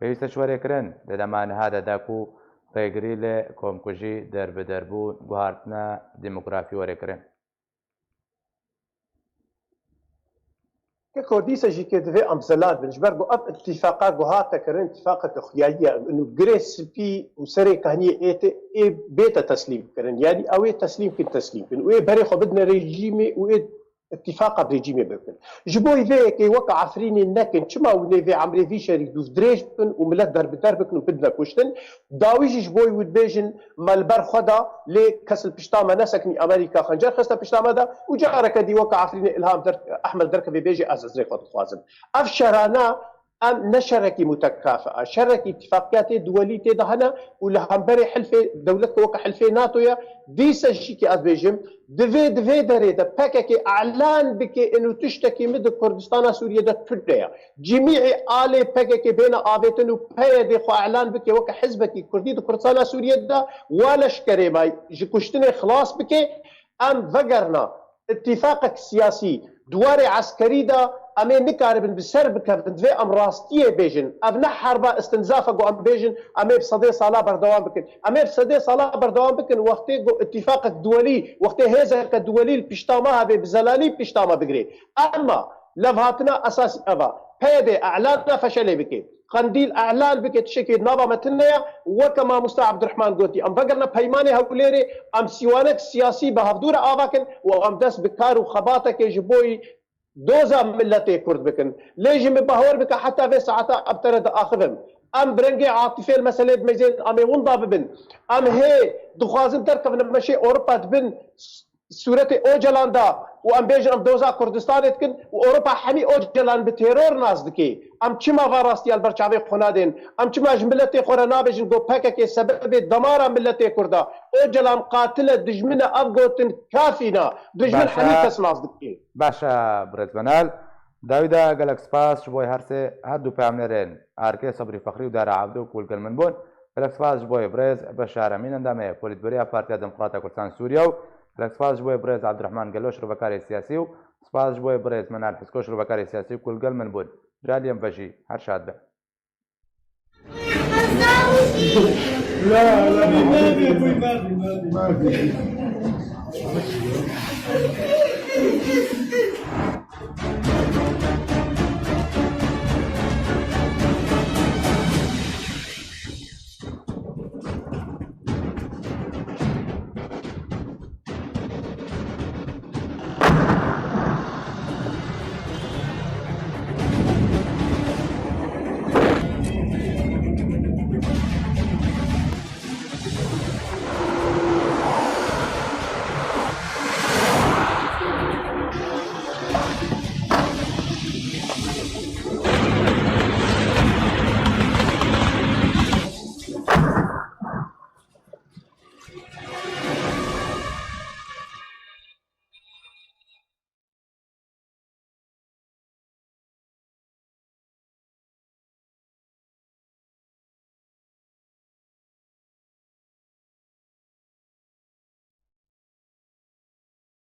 Pêwîst e çi were kirin, di dema niha de de ku rêgirî li komkujî, derbiderbûn, guhartina demografî were kirin. Keko dîsa jî ke divê em zelal bin, ji ber ku ev îtîfaqa ku hate kirin, îtîfaqeke xuyayî ye. Û girê spî û serê kahniyê ê tê, ê bête teslîm kirin. Yanî ew ê teslîm kin, teslîm kin. Û ê berê xwe bidine rejîmê û ê îtîfaqa bi rejîmê bikin. Ji bo vê yekê weke Efrînê nekin, çima hûn ê vê emrê vî şerî dûv dirêj bikin û milet derbider bikin û bidine kuştin? Dawî jî ji bo wî dibêjin, me li ber xwe da, lê kes li pişta me nesekinî, Amerîka xencer xiste pişta me de û careke dî weke Efrînê Îlham Der-, Ehmed derkevê bêjê ez hizrê xwe dixwazim. Ev şerana em ne şerekî mutekafi a, şerekî îtîfaqiyatê duwelî tê de hene û li hemberê hilfê, dewlet ku weke hilfê NATO ye, dîsa jî kê ez bêjim, divê, di vê derê de P K K elan bike, ino tiştekî min di Kurdistana Sûriyê de tune ye. Cimî alê P K K bêne avêtin û P Y D xwe elan bike weke hizbekî kurdî di Kurdistana Sûriyê de, wa leşkerê me ji kuştinê xilas bike, em vegerna îtîfaqek siyasî di warê eskerî de, em ê nikaribin bi ser bikevin, divê em rastiyê bêjin. Ev ne herba istinzaf e ku em bêjin, em ê bi sedê sala berdewam bikin. Em ê bi sedê sala berdewam bikin, wextê ku îtîfaqek duwelî, wextê hêzeke duwelî li pişta me hebe, bi zelalî pişta me bigirê. Ema levhatina esasî ev e. P Y D elana feşelê bike. Qendîl elan bike, tiştekî nava me tune ye. Weke mamosta Abdurrahman gotî, em vegerine peymanê Hewlêrê, em sîwanek siyasî bi hevdû re ava kin û em dest bi kar û xebateke ji bo doza milletê Kurd bikin. Lê jî min bawer bike heta vê saeta em tere diaxivim. Em bi rengê atifê li meselê dimeyzên em ê winda bibin. Em hê dixwazin derkevin meşê Ewropa dibin sûretê Ocalan da û em bêjin em doza Kurdistanê dikin û Ewropa hemî Ocalan bi teror nas dike. Em çima va rastiya li ber çavê xwe nadên? Em çima ji miletê xwe re nabêjin ku P K K sebebê damara miletê Kurda? Ocalan qatil e, dijmin e, ev gotin kafî ne. Dijmin Baş e. Hemî kes nas dike. Baş e, birêz Menal. Dawî de gelek spas ji bo her sê her du peyamnêrên Erkê Sebrî Fexrî û Dara Evdo ku li gel min bûn. Gelek spas ji bo birêz Beşar Emîn, endamê Polîtbûroya Partiya Demokrata Kurdistan Sûriye û gelek spas ji bo birêz Abdurrahman Gelo, şirovekarê siyasî û spas ji bo birêz Menal Hisko, şirovekarê siyasî ku li gel min bûn. Ji aliyê min ve jî her şad be.